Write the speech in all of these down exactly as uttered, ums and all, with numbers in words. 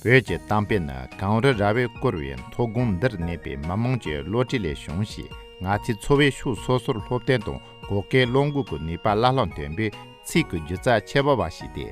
བོད་ཀྱི་གཏམ་དཔེ་ནི་གངས་རི་ར་བས་བསྐོར་བའི་མཐོ་སྒང་འདིར་གནས་པའི་མི་དམངས་ཀྱི་བློ་གྲོས་ལས་བྱུང་ཞིང་། ང་ཚོའི་འཚོ་བའི་ཕྱོགས་སོ་སོར་སློབ་སྟོན་དང་གོ་སྐལ་སློབ་འགོ་གི་ནུས་པ་བླ་ལྷག་འདོན་པའི་ཚིག་གི་སྒྱུ་རྩལ་ཆེ་བ་བ་ཞིག་སྟེ།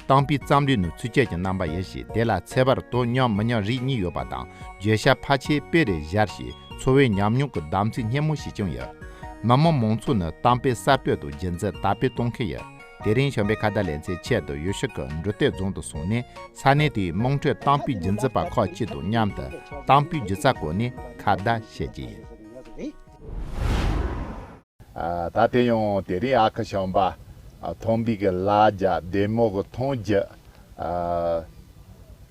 གཏམ་དཔེ་ཙམ་ལས་ནི་ཚིགས་བཅད་ཀྱི་རྣམ་པ་ཡིན་ཞིང་། དེ་ལ་ཚེག་བར་དོ་མཉམ་མི་མཉམ་རིགས་གཉིས་ཡོད་པ་དང་། བརྗོད་བྱ་ཕལ་ཆེར་དཔེ་རུ་སྦྱར་ཞིང་། འཚོ་བའི་ཉམས་མྱོང་གི་བདམས་ཚིག་སྙན་མོ་ཞིག་ཀྱང་ཡོད། མི་དམངས་མང་ཚོགས་ནི་གཏམ་དཔེ་གསར་གཏོད་དང་རྒྱུན་འཛིན་དར་སྤེལ་གཏོང་མཁན་ཡོད། དེ་རིང་བྱམས་པའི་ཁ་བརྡ་ལེ་ཚན་ཆེད་དུ་ཡུལ་ཤུལ་གྱི་འབྲི་སྟོད་རྫོང་དུ་སོང་ནས། ས་གནས་དེའི་དམངས་ཁྲོད་གཏམ་དཔེ་རྒྱུན་འཛིན་པ་ཁག་ཅིག་དང་མཉམ་དུ་གཏམ་དཔེའི་སྒྱུ་རྩལ་སྐོར་ནས་ཁ་བརྡ་བྱེད་ཀྱི་ཡིན། ཨ། ད་དེ་ཡང་དེ་རིང་ཨ་ཁུ་བྱམས་པ། ཨ། ཐང་པའི་གི་ལ་རྒྱ། སྡེར་མོ་གི་ཐང་རྒྱུད། ཨ།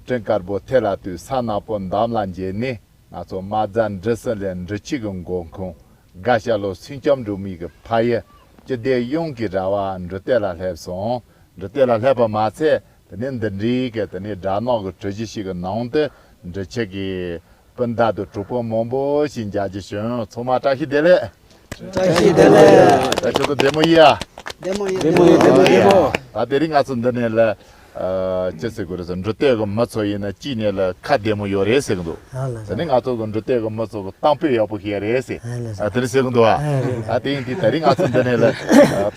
སྤྲིན་དཀར་པོ་ཐེ་ལ་དུས་ས་ནག་པོ་འདམ་ལ་འགྱེལ་ནས། ང་ཚོ་རྨ་རྫ་འབྲི་སྲིན་ལས་འབྲི་ཆུའི་གི་མགོ་ཁུངས། དགའ་ཤ་ལོ་སེང་ལྕམ་འབྲུག་མོའི་གི་ཕ་ཡུལ། སྤྱི་བདེ་གཡང་གི་ར་བ་འབྲི་སྟོད་ལ་སླེབས་སོང་། འབྲི་སྟོད་ལ་སླེབས་པ་མ་ཚད། དེ་ནས་འདི་འདྲའི་གི་དེ་ནས་སྦྲ་ནག་གི་གྲུ་བཞི་ཞིག་གི་ནང་དུ་འབྲི་ཆུ་གི་སྤུན་ཟླ་དང་གྲོགས་པོ་མང་པོ་ཞིག་མཇལ་རྒྱུ་བྱུང་། ཚང་མ་བཀྲ་ཤིས་བདེ་ལེགས། བཀྲ་ཤིས་བདེ་ལེགས། ད་ཁྱོད་ཚོ་བདེ་མོ་ཡིན་ཡ། བདེ་མོ་ཡིན། བདེ་མོ་ཡིན། བདེ་མོ་ཡིན། ད་དེ་རིང་ང་ཚོ་འདི་ནས་ལ། ཨ། ཅི་ཟེར་དགོས་རེད་ཟེར། འབྲི་སྟོད་ཀྱི་མི་ཚོ་ཡིན་ན་གཅིག་ནས་ལ་ཁ་བདེ་མོ་ཡོད་རེད་ཟེར་གི་འདུག། ཨ་ལ། དེ་ནས་ང་ཚོ་གི་འབྲི་སྟོད་ཀྱི་མི་ཚོ་གི་གཏམ་དཔེ་ཡག་པོ་ཤེས་རེད་ཟེར། ཨ་ལ། ཨ། དེ་རེད་ཟེར་གི་འདུག་ཨ། ཨ། རེད་ལ། ཨ། དེ་ཡིན་དུས་དེ་རིང་ང་ཚོ་འདི་ནས་ལ་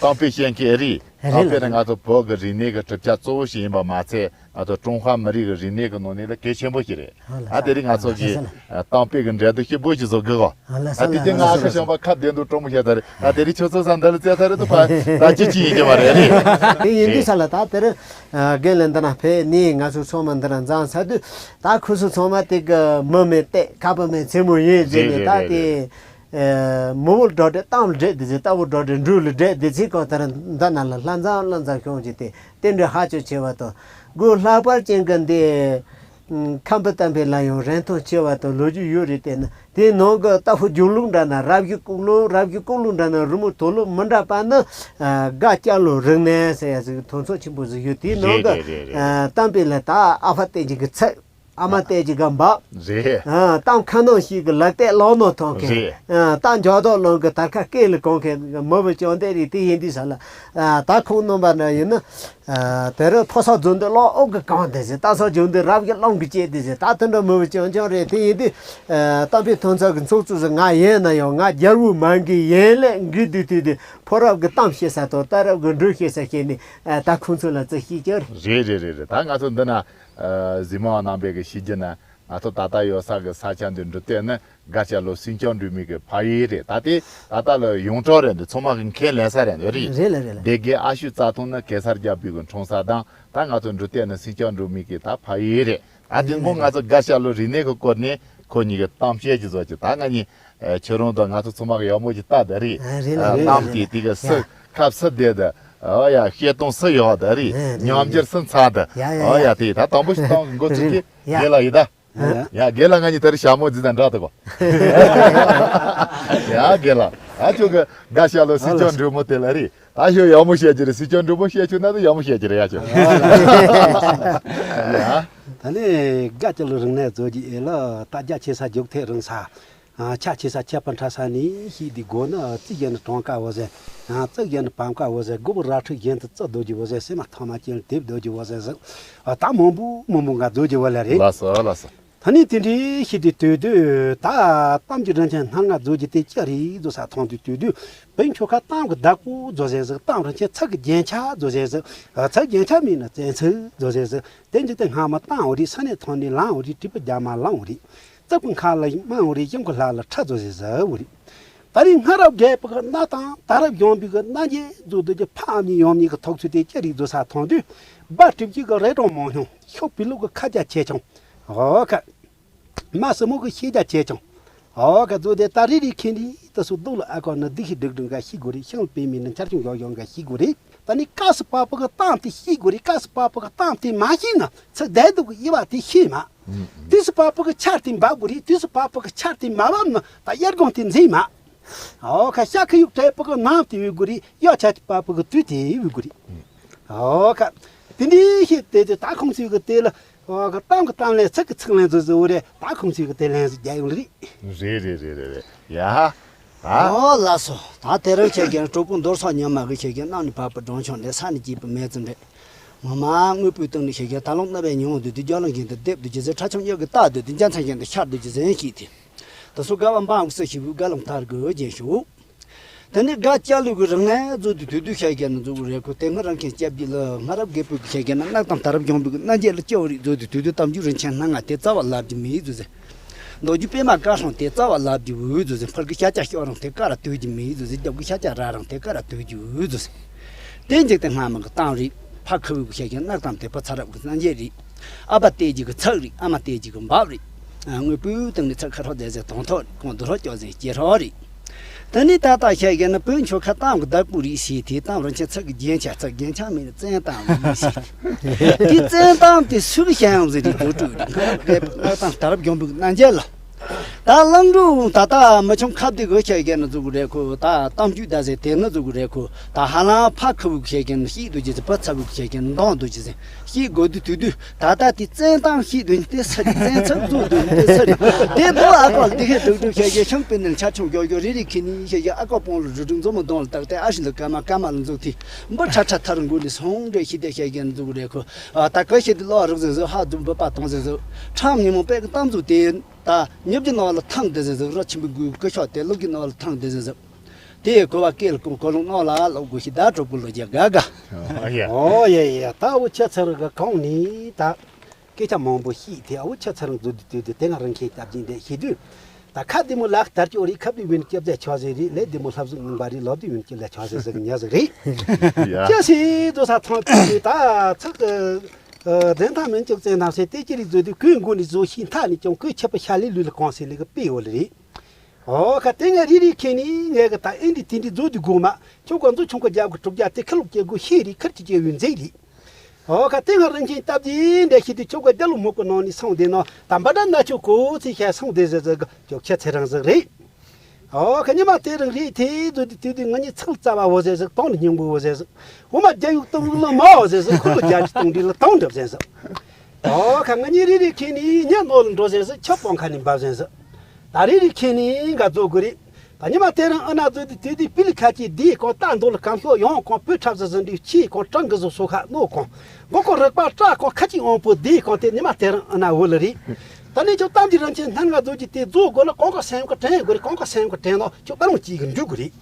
གཏམ་དཔེ་བཤད་མཁན་རེད། རེད་ལ། གཏམ་དཔེ་ནི་ང་ཚོ་བོད་ཀྱི་རིག་གནས་ཀྱི་གྲུབ་ཆ་གཙོ་བོ་ཞིག་ཡིན་པ་མ་ཚད། ང་ཚོ་ཀྲུང་ཧྭ་མི་རིགས་ཀྱི་རིག་གནས་ཀྱི་ནང་ནས་ལ་གལ་ཆེན་པོ་ཞིག་རེད། ཨ་ལ། ཨ། དེ་རིང་ང་ཚོ་གི་ཨ་གཏམ་དཔེ་གི་འགྲན་བསྡུར་སྐྱིད་པོ་ཞིག་བཟོ་དགོས་གོ། ཨ་ལ། ཨ། དེ་དུས་ང་ཨ་ཁུ་བྱམས་པ་ཁ་བདེ་འདུག་སྤྲོ་མོ་བཤད་ཚར་རེད། ད་དེ་རིང་ཁྱོད་ཚོ་ས་འདི་ལ་བཙལ་ཚར་རེད་འདུག་པ། ད་ཅི་ཅི་ཡིན་གྱི་མ་རེད། རེད། དེ་ཡིན་དུས་ས་ལ་ད་དེར་རྒན་ལ་འདི་ན་ཕེབས་ནས་ང་ཚོ་ཚང་མ་འདི་ན་འཛོམས་ཚར་དུས། ད་ཁོ་ཚོ་ཚང་མ་དེ་གི་མི་མེད་ཏེ་ཁ་པ་མེད་མཚན་མོ་ཡིན་ཟེར་ནས། རེད། ད་རེད། དེ། རེད། ཨེ། མི་བོ་འགྲོ་འདྲེ་གཏམ་འདྲེ་དེ་ཚེ། རྟ་བོ་འགྲོ་འདྲེ་འབྲུ་ལ་འདྲེ་དེ་ཚེ་གང་ལྟར་འདི་ན་ལ་ལྷ་མཛངས་ལྷ་མཛངས་ཁྱོང་གྱི་དེ་རྟེན་འབྲེལ་ཧ་ཅང་ཆེ་བ་དང་། སྒོ་ལྷག་པར་ཅན་གྱི་འདི་ཁམས་པ་གཏམ་དཔེ་ལ་ཡང་རིན་ཐང་ཆེ་བ་དང་ལོ་རྒྱུས་ཡོད་རེད། དེ་ནི་དེའི་ནང་གི་རྟ་ཕོ་རྒྱུག་ལུགས་འདྲ་ན་རབ་རྒྱུག་ལུགས། རབ་རྒྱུག་ལུགས་འདྲ་ན་རི་མོ་དོ་ལུགས་མི་འདྲ་པ་ནི། ཨ། དགའ་སྐྱ་ལོ་རིག་གནས་ཟེར་ཡ་ཟིག་མཐོང་ཚོར་ཆེན་པོ་ཟིག་ཡོད། དེའི་ནང་གི། རེད། རེད། རེད། ཨ། གཏམ་དཔེ་ལ་ད་ཨ་ཕ་བསྟན་འཛིན་གྱི་ཚིག། ཨ་མ་བསྟན་འཛིན་གྱི་འབག། རེད། ཨ། གཏམ་ཁ་ནང་ཞིག་གི་ལག་གཏད་ལག་ནང་ཐོག་མཁན། རེད། ཨ། གཏམ་འཇོག་ཐོག་ལོང་གི་དར་ཁ་སྐེ་ལ་གོན་མཁན་མི་བུ་ཅོང་ལྡན་རེད། དེ་ཡིན་དུས་ས་ལ། ཨ། ད་ཁོང་རྣམ་པ་འདྲ་ཡིན་ན། ཨ། དེ་རུ་ཕོ་སར་རྫོང་དུ་གློག་འོག་གི་གངས་དེ་ཟེར། རྟ་སར་རྫོང་དུ་རབ་ཀྱི་གླང་གི་སྐྱེས་དེ་ཟེར། ད་དེ་འདྲ་མི་བུ་ཅོང་ཅོང་རེད། དེ་ཡིན་དུས། ཨ། གཏམ་དཔེ་མཐོང་ཚོར་གྱི་ཚོགས་གཙོ་ཟིག་ང་ཡིན་ན་ཡང་ང་རྒྱལ་བོ་མ་འགི་ཡིན་ལས་འགི་དུས་དུས་དུས་ཕོ་རབ་ཀྱི་གཏམ་བཤད་ས་དང་རྟ་རབ་ཀྱི་འགྲོས་བཤད་ས་བཤད་ནས། ཨ། ད་ཁོང་ཚོ་ལ་ཙི་ཤེས་ཀྱི་རེད། རེད། རེད། རེད། རེད། ད་ང་ཚོ་འདི་ན། ཨ། གཟིགས་མོ་བ་རྣམ་པས་གི་ཤེས་རྒྱུ་ན། ང་ཚོ་ད་ལྟ་ཡོད་ས་གི་ས་ཆ་འདི་འབྲི་སྟོད་ནི་དགའ་སྐྱ་ལོ་སེང་ལྕམ་འབྲུག་མོའི་གི་ཕ་ཡུལ་རེད། ད་དེ་ད་ལྟ་ལ་ཡོངས་གྲགས་རེད། འདི་ཚང་མ་གི་ཁས་ལེན་ས་རེད། འདི་རེད། རེད་ལ། རེད་ལ། སྡེ་དགེ་ཨ་ཤུ་རྩྭ་ཐང་ནི་གེ་སར་རྒྱལ་པོའི་གི་འཁྲུངས་ས་དང་། ད་ང་ཚོ་འབྲི་སྟོད་ནི་སེང་ལྕམ་འབྲུག་མོའི་གི་ད་ཕ་ཡུལ་རེད། ཨ། དེ་ནས་ང་ཚོ་དགའ་སྐྱ་ལོ་རིག་གནས་གི་སྐོར་ནས་ཁོ་གཉིས་གི་གཏམ་བཤད་ཅིག་བཟོ་ཅིག། ད་ང་གཉིས། ཨ། ཁྱོད་རང་དང་ང་ཚོ་ཚང་མ་གི་ཡག་མོ་ཅིག་ལྟ་དེ་རེད། ཨ། རེད་ལ། ཨ། རེད་ལ། གཏམ་དེ་དེ་གི་སུ། ཡ། ཁབ་སུ་བསྡད་དེ། ཨོ་ཡ། བཤད་སྟངས་སུ་ཡག་དེ་རེད། ཨ། རེད་ལ། ཉམས་འགྱུར་སུ་འཚར་དེ། ཡ། ཡ། ཨོ་ཡ། ཡ། དེ་ད་དང་པོ་ཞིག་གཏམ་འགོ་ཚུགས་ཀྱི། ཡ། རྒན་ལགས་ཡིན་ད། ཡ། ཡ། རྒན་ལགས་ང་གཉིས་དེ་རིང་ཞྭ་མོ་རྫི་དང་འདྲ་དེ་གོ། ཡ། རྒན་ལགས། ཨ། ཁྱོད་གི་དགའ་སྐྱ་ལོ་སེང་ལྕམ་འབྲུག་མོ་དེ་ལ་རེད། ད་ཁྱོད་ཡག་མོ་བཤད་ཀྱི་རེད། སེང་ལྕམ་འབྲུག་མོ་བཤད་ཆོག་ན་ད་ཡག་མོ་བཤད་ཀྱི་རེད་ཡ་ཁྱོད། ཡ། ད་ནི་དགའ་སྐྱ་ལོ་རིག་གནས་རྫོགས་ཀྱི་ཨེ་ལ། ད་རྒྱ་ཆེ་ས་རྒྱུག་ཐེ་རིང་ས། ཨ། ཆ་ཆེ་ས་ཁྱད་པར་འཕྲད་ས་ནི་ཤིག་དེ་དགོ་ན། རྩིས་བཞིན་ནི་གྲངས་ཀ་བོ་ཟེར། ཨ། རྩིས་བཞིན་ནི་བམ་ཀ་བོ་ཟེར། དགུ་པོ་ར་ཁྲི་བཞིན་དུ་རྩི་རྡོ་རྗེ་བོ་ཟེར། སེ་མ་ཐ་མ་ཅན་དེབ་རྡོ་རྗེ་བོ་ཟེར་ཟེར། ཨ། ད་མང་པོ་མང་པོ་ང་རྫོགས་ཀྱི་བོ་ལ་རེད། ལགས་སོ། ལགས་སོ། ད་ནི་དེ་འདྲའི་ཤིག་དེ་དུས་དུས་ད་གཏམ་གྱི་རིན་ཆེན་སྣ་ལྔ་རྫོགས་ཀྱི་དེ་ཅི་རེད་རྫོགས་ས་མཐོང་དུས་དུས་དུས། བོད་ཆོལ་ཁ་གཏམ་གྱི་བདག་པོ་རྫོགས་ཟེར་ཟེར། གཏམ་རིན་ཆེན་ཚིག་གི་རྒྱན་ཆ་རྫོགས་ཟེར་ཟེར། ཚིག་རྒྱན་ཆ་མེད་ན་བཙན་ཚིག་རྫོགས་ཟེར་ཟེར། དེ་འཇིག་རྟེན་སྔ་མ་གཏམ་བོ་རེད། ས་གནས་ཐོག་ནས་ལངས་བོ་རེད། གྲིབ་པ་རྒྱ་མ་ལངས་བོ་རེད། རྩིག་པའི་མཁའ་ལ་རྨང་བོ་རེད། ཡུམ་གྱི་ལྷ་ལ་ཁྲ་རྫོགས་ཟེར་ཟེར་བོ་རེད། ད་རེས་སྔ་རབས་རྒྱལ་པོ་གི་གནའ་དང་ད་རབས་ཡོང་བའི་གི་གནའ་རྒྱལ་རྫོགས་འདོད་ཀྱི་ཕ་ཨ་མྱེས་ཡུམ་གཉིས་ཀྱི་ཐུག་ཚུལ་དེ་ཅི་རེད་རྫོགས་ས་མཐོང་དུས། སྦ་གྲིབ་ཀྱི་གི་རེ་གྲོང་མང་ཆུང་། ཤོག་བུ་ལུག་གི་ཁ་རྒྱ་ཆེ་ཆུང་། འོ་ཁ། མ་སྲུ་མོ་གི་ཤེས་རྒྱ་ཆེ་ཆུང་། འོ་ཁ། རྫོགས་དེ་ད་རེ་རེ་ཁེ་འདི་ད་སུ་རྡོ་ལ་ཨ་ཀོ་ན་སྡིག་ཤི་སྒྲིག་སྒྲིག་འགའ་ཤི་དགོས་རེད། ཤིང་པེ་མི་ན་འཆར་ཆུང་ཡོག་ཡོག་འགའ་ཤི་དགོས་རེད། ད་ནི་ཀ་སི་པ་པ་གི་གཏམ་དེ་ཤི་དགོས་རེད། ཀ་སི་པ་པ་གི་གཏམ་དེ་མ་ཤི་ན་ཚིག་བདེ་སྡུག་གི་དབྱེ་བ་དེ་ཤེས་མ། དུས་སུ་པ་པ་གི་ཆར་དེ་འབབ་དགོས་རེད། དུས་སུ་པ་པ་གི་ཆར་དེ་མ་བབ་ན་ད་དབྱར་དགུན་དེ་འཛིན་མ། འོ་ཁ། ཤ་ཁ་ཡུག་བྲེ་པ་གི་ནམ་དེ་འོས་དགོས་རེད། གཡོ་ཆ་པ་པ་གི་དུས་དེ་འོས་དགོས་རེད། འོ་ཁ། དེ་འདྲའི་ཤེས་དེ་དེ་ད་ཁོང་ཚོའི་གི་དེ་ལ། འོ་ཁ། གཏམ་གི་གཏམ་ལན་ཚིག་གི་ཚིག་ལན་ཟོ་ཟོ་རེད། ད་ཁོང་ཚོའི་གི་དེ་ལན་ཟོ་རྒྱ་ཡོང་ལ་རེད། རེད་རེད་རེད་རེད་རེད། ཡ། ཨ། ཨོ་ལགས་སོ། ད་དེ་རིང་ཁྱེད་ཀྱིས་གྲོགས་པོ་མདོར་སོགས་ཉི་མ་གི་ཁྱེད་ཀྱིས་གནམ་ནས་བབས་པའི་སྦྲང་ཆུང་ལས་ས་ནས་སྐྱེས་པའི་མེ་ཙི་འདྲེ། ངོ་མ་དངོས་པོའི་སྟེང་ནས་བཤད་ཀྱང་ད་ལོང་རྣ་བས་ཉོན་འདུག་དུས་རྒྱ་ལང་གིན་དུ་སྡེབ་འདུག་ཅི་ཟེར། ཁྲ་ཆུང་གཡག་གི་རྟ་འདུག་དུས་འཇའ་ཚན་གྱིན་དུ་ཤར་འདུག་ཅི་ཟེར་ཤིག་དེ། ད་སོ་དགའ་བ་འབའ་འུག་ས་ཞིག་བུ་དགའ་ལང་ཐར་དགོས་རྒྱན་ཞུ། དེ་ནས་དགའ་སྐྱ་ལུག་གི་རང་ནས་བཟོ་དུས་དུས་དུས་བཤད་ཀྱང་ནི་བཟོ་གི་རེད་ཁོ། དེ་སྔ་རང་ཁྱེད་སྐྱབས་རྗེ་ལ་སྔ་རབས་རྒད་པོའི་གི་བཤད་ཀྱང་ན་གནག་དང་ད་རབས་གྱོང་པོའི་གི་རྣ་འཇལ་ལ་སྐྱོ་རིག་བཟོ་དུས་དུས་དུས་གཏམ་རྒྱུད་རིན་ཆེན་སྣ་ལྔ་དེ་རྩ་བ་ལབ་རྒྱུ་མེད་བཟོ་ཟེར། མདོ་རྒྱུད་པད་མ་དཀར་སྲང་དེ་རྩ་བ་ལབ་རྒྱུ་འོས་བཟོ་ཟེར། ཕར་གི་ཤ་ཆ་སྐྱོ་རང་དེ་ཀ་ར་དུས་རྒྱུ་མེད་བཟོ་ཟེར། རྒྱབ་གི་ཤ་ཆ་ར་རང་དེ་ཀ་ར་དུས་རྒྱུ་འོས་བཟོ་ཟེར། དེ་འཇིག་རྟེན་སྔ་མ་གི་གཏམ་རེད། ཕ་ཁུ་བོའི་གི་བཤད་ཀྱང་གནག་དང་དེ་ཕ་ཚ་རབས་གི་སངས་རྒྱས་རེད། ཨ་ཕ་བལྟས་རྒྱུ་གི་ཚག་རེད། ཨ་མ་བལྟས་རྒྱུ་གི་འབབ་རེད། དངོས་པོའི་སྟེང་ནས་ཚག་ཁ་ཧྲོ་བསྡད་ཟེར་དོང་ཐོག་རེད། གོང་དུ་ཧྲོ་སྐྱོ་ཟེར་སྐྱེ་ཧྲོ་རེད། དེ་ནས་ད་ལྟ་བཤད་ཀྱང་ན་བོད་ཆོལ་ཁ་གཏམ་གི་བདག་པོ་རེད་ཞེས་དེ་གཏམ་རིན་ཆེན་ཚག་གི་རྒྱན་ཆ་ཚག་རྒྱན་ཆ་མེད་ན་བཙན་གཏམ་རེད་ཞེས། དེ་བཙན་གཏམ་དེ་སུ་གི་བཤད་ཡང་ཟེར་རེད། དོ་དྲུག་རེད། སྔ་རབས་རྒད་པོ་གནག་དང་ད་རབས་གྱོང་པོའི་གི་རྣ་འཇལ་ལ། ད་གླང་འགྲོ་ད་ལྟ་མི་ཆུང་ཁ་བདེ་གི་བཤད་ཀྱང་ན་བཟོ་གི་རེད་ཁོ། ད་གཏམ་རྒྱུད་ད་ཟེར་དེ་ནི་བཟོ་གི་རེད་ཁོ། ད་ཧ་ལམ་ཕ་ཁུ་བོའི་གི་བཤད་ཀྱང་ན་ཤིག་འདུག་ཅི་ཟེར། ཕ་ཚ་བོའི་གི་བཤད་ཀྱང་ན་འདོང་འདུག་ཅི་ཟེར། ཤིག་དགོས་དུས་དུས་དུས་ད་ལྟ་དེ་བཙན་གཏམ་ཤིག་འདུག་དེ་ས་རེད། བཙན་ཚབ་བཟོ་འདུག་དེ་ས་རེད། དེ་མདོ་ཨ་ཁོ་འདི་གས་དྲུག་དྲུག་བཤད་ཀྱང་ཤིང་པའི་ནང་ཆ་ཆུང་གྱོ་གྱོ་རེ་རེ་ཁྱེར་ནས་བཤད་ཀྱང་ཨ་ཁོ་སྤོང་ལོ་དྲུག་དྲུག་མཛོ་མོ་གདོང་ལ་བཏགས་ཏེ་ཨ་ཧྲི་ལ་ཀ་མ་ཀ་མ་ལ་འཛུགས་དེ་འབུ་ཁྲ་ཁྲ་ཐར་འགུལ་ནས་སོང་འདྲེ་ཤི་དེ་བཤད་ཀྱང་འཛུགས་རེད་ཁོ། ད་ག་ཤི་དེ་ལོ་རག་ཟིན་ཟིན་ཧ་འཛུགས་འབུ་པ་གཏོང་ཟིན་ཟིན། ཁྲམ་ཉིན་མོ་པད་ཀྱི་གཏམ་འཛུགས་དེ། ད་ཉིབ་ཀྱི་ནང་ལ་ཐང་དེ་ཟེར་ཟེར། ར་ཆེན་པོའི་མགོའི་སྐུ་ཤོག་དེ་ལུག་གི་ནང་ལ་ཐང་དེ་ཟེར་ཟེར། དེ་ཡི་གོ་བ་སྐད་ལ་ཀུང་གོ་ལུང་ནང་ལ་ལོག་དགོས་ཤིག་ད་གྲོགས་པོ་ལོ་རྒྱ་དགའ་དགའ། ཨོ་ཡ། ཨོ་ཡ་ཡ་ཡ། ད་འུ་ཆ་ཚང་རང་གི་གོང་ནས་ད་སྐད་ཆ་མང་པོ་ཤེས་དེ་འུ་ཆ་ཚང་རང་བཟོ་དུས་དུས་དུས་དེ་ང་རང་མཁྱེན་སྟབས་ཀྱིན་དེ་ཤེས་དུས། ད་ཁ་བདེ་མོ་ལག་དར་ཅོ་རེད། ཁ་བདེ་བུན་སྐྱབས་རྫས་ཆོག་ཟེར་རེད། ལས་བདེ་མོ་ལྷ་གཟུགས་རྙིང་པ་རེད། ལོ་བདེ་བུན་སྐྱབས་རྫས་ཆོག་ཟེར་ཟེར་གི་ཉག་ཟིག་རེད། ཡ། ཅི་ཞིག་བཟོ་ས་ཐང་ཅིག་རེད། ད་ཚག་གི་བདེན་ཐང་མིན་སྐྱོབ་བཙན་ཐང་ཟེར་དེ་ཅི་རིགས་བཟོ་དུས་ཁོའི་མགོ་ནས་བཟོ་ཤིང་མཐའ་ནས་ཀྱང་ཁོའི་ཆད་པ་ཤ་ལེ་ལུས་ལ་གང་ཟེར་ལེ་གི་དཔེ་འོ་ལེ་རེད། ཨོ་ཁ་དེ་ངས་རེ་རེ་ཁྱེར་ནས་ངས་གི་ད་ཨེ་འདི་དེ་འདི་བཟོ་དུས་དགོས་མ་ཁྱོད་ཀ་མཛོ་ཆུང་ཀ་རྒྱབ་གི་གྲུབ་རྒྱ་དེ་ཁ་ལོག་སྐྱེ་དགོས་ཤེས་རེད། ཁར་གྱི་སྐྱེ་བའི་མཛེས་རེད། ཨོ་ཁ་དེ་ང་རང་ཁྱེད་སྟབས་ཀྱིས་འདྲ་ཤེས་དུས་ཁྱོད་ཀ་རྒྱ་ལོ་མོ་གི་ནང་ནས་སོང་དེ་ནོ་ད་འབའ་སྒྲ་ན་ཆོ་གོ་ཚེ་ཤ་སོང་དེ་ཟེར་ཟེར་གི་ཁྱོད་ཁྱེད་ཚེ་རང་ཟིག་རེད། ཨོ་ཁ་ཉི་མ་དེ་རིང་རེད་དེ་བཟོ་དུས་དུས་དུས་ང་གཉིས་ཚིག་རྩ་བ་འོ་ཟེར་ཟིག་དོང་ནི་སྙིང་པོ་འོ་ཟེར་ཟིག་འོ་མ་རྒྱ་ཡུག་སྟོང་ལ་མ་འོ་ཟེར་ཟིག་ཁོ་ལོ་རྒྱ་གི་སྟོང་འདི་ལ་དོང་འགྲུབ་ཟེར་ཟིག་ཨོ་ཁ་ང་གཉིས་རེ་རེ་ཁྱེར་ནས་ཉ་ནོར་ལ་འགྲོ་ཟེར་ཟིག་ཆབ་སྤང་ཁ་ནས་འབབ་ཟེར་ཟིག་ད་རེ་རེ་ཁྱེར་ནས་འགའ་རྫོགས་དགོས་རེད། ད་ཉི་མ་དེ་རིང་ཨ་ན་ཚོ་དེ་དུས་དུས་པི་ལི་ཁ་ཅིག་བསྡད་གང་རྟ་འདོ་ལ་གམ་ཤོག་ཡོང་གང་བོད་འཁྲབ་ཟ་ཟིན་དུས་ཕྱིས་གང་སྤྲང་གི་བཟོ་སོ་ཁ་གནོད་གང་མགོ་ཁོ་རིག་པ་སྐྲག་གང་ཁ་ཅིག་ཡོང་པོ་བསྡད་གང་དེ་ཉི་མ་དེ་རིང་ཨ་ན་འོ་ལ་རེད། ད་ནི་ཁྱོད་གཏམ་གྱི་རིན་ཆེན་སྣ་ལྔ་རྫོགས་ཀྱི་དེ་རྫོགས་དགོས་ལ་གང་ག་སེམས་ཀྱི་དྲན་དགོས་རེད། གང་ག་སེམས་ཀྱི་དྲན་ལ་ཁྱོད་ཨ་རུང་གཅིག་གི་འཇུག་དགོས་རེད།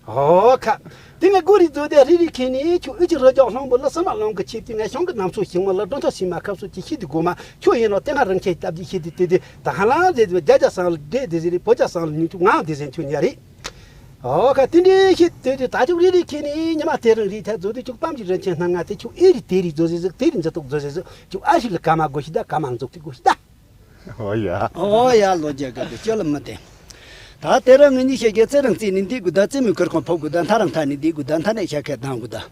ཨོ་ཁ། དེ་ངས་སྒོ་རི་རྫོགས་དེ་རི་རི་ཁེ་ནི་ཁྱོད་ཨུ་ཅི་རི་ལྗགས་ལྷུང་པོ་ལ་སི་མ་ལོང་གི་ཆེབ་དེ་ངས་ཤང་གི་ནམ་སོ་ཞིག་མ་ལ་སྒྲོ་མཐའ་སི་མ་ཁབ་སོ་ཅི་ཤི་དུ་དགོས་མ་ཁྱོད་ཡིན་ནོ་དེ་ང་རང་ཁྱེད་སྟབས་ཀྱིས་ཤི་དུ་དེ་དེ་ད་ཧ་ལམ་དེ་དེ་རྒྱ་རྒྱ་སང་ལ་འདྲེ་དེ་ཟེར་རེད། བོད་རྒྱ་སང་ལ་ཉུང་ཐུག་ངའང་དེ་ཟེར་ཁྱོད་ཉ་རེད། ཨོ་ཁ་དེ་འདྲའི་ཤི་དེ་དེ་ད་ཅུག་རི་རི་ཁེ་ནི་ཉི་མ་དེ་རིང་རི་ཐལ་རྫོགས་དེ་ཅུག་གཏམ་གྱི་རིན་ཆེན་སྣ་ལྔ་དེ་ཁྱོད་ཨེ་རི་དེ་རི་རྫོགས་ཟེར་ཟིག་དེ་རི་འཛི་ཏོག་རྫོགས་ཟེར་ཟིག་ཁྱོད་ཨ་ཤི་ལ་ཀ་མ་དགོས་ཤི་ད་ཀ་མ་རྫོགས་དེ་དགོས་ཤི་ད། ཨོ་ཡ། ཨོ་ཡ་ལོ་རྒྱ་ག་དེ་ཅོ་ལ་མི་བསྟན། ད་དེ་རིང་ངེད་གཉིས་བཤད་རྒྱུ་རྩེ་རིང་རྩེ་ནས་འདི་དགོས་ད། རྩེ་མོའི་ཁུར་ཁང་ཕོབ་དགོས་ད། མཐའ་རང་མཐའ་ནས་འདི་དགོས་ད། མཐའ་ནས་ཤ་ཁ་གདང་དགོས་ད།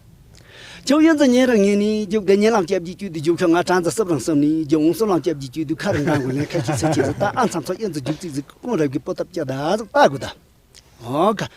ཁྱོད་ཡིན་ཙི་ཉིན་རང་ངེད་ནས་རྒྱུག་དེ་ཉེ་ལམ་སྐྱབས་ཀྱི་བཅུད་དུ་རྒྱུག་ཤོག་ང་གྲང་ཙི་སྲིབ་རང་སྲིབ་ནས་རྒྱུག་འོང་སྲིབ་ལམ་སྐྱབས་ཀྱི་བཅུད་དུ་ཁ་རང་གང་དགོས་ལན་ཁ་ཁྱི་སི་ཁྱི་སི་ད་ཨ་མཚམས་ཚོ་ཡིན་ཙི་རྒྱུག་ཙིག་ཙིག་ཀུང་རབ་ཀྱི་པོ་ཏབ་ཅ་ད་ཟིག་ད་དགོས་ད། ཨོ་ཁ།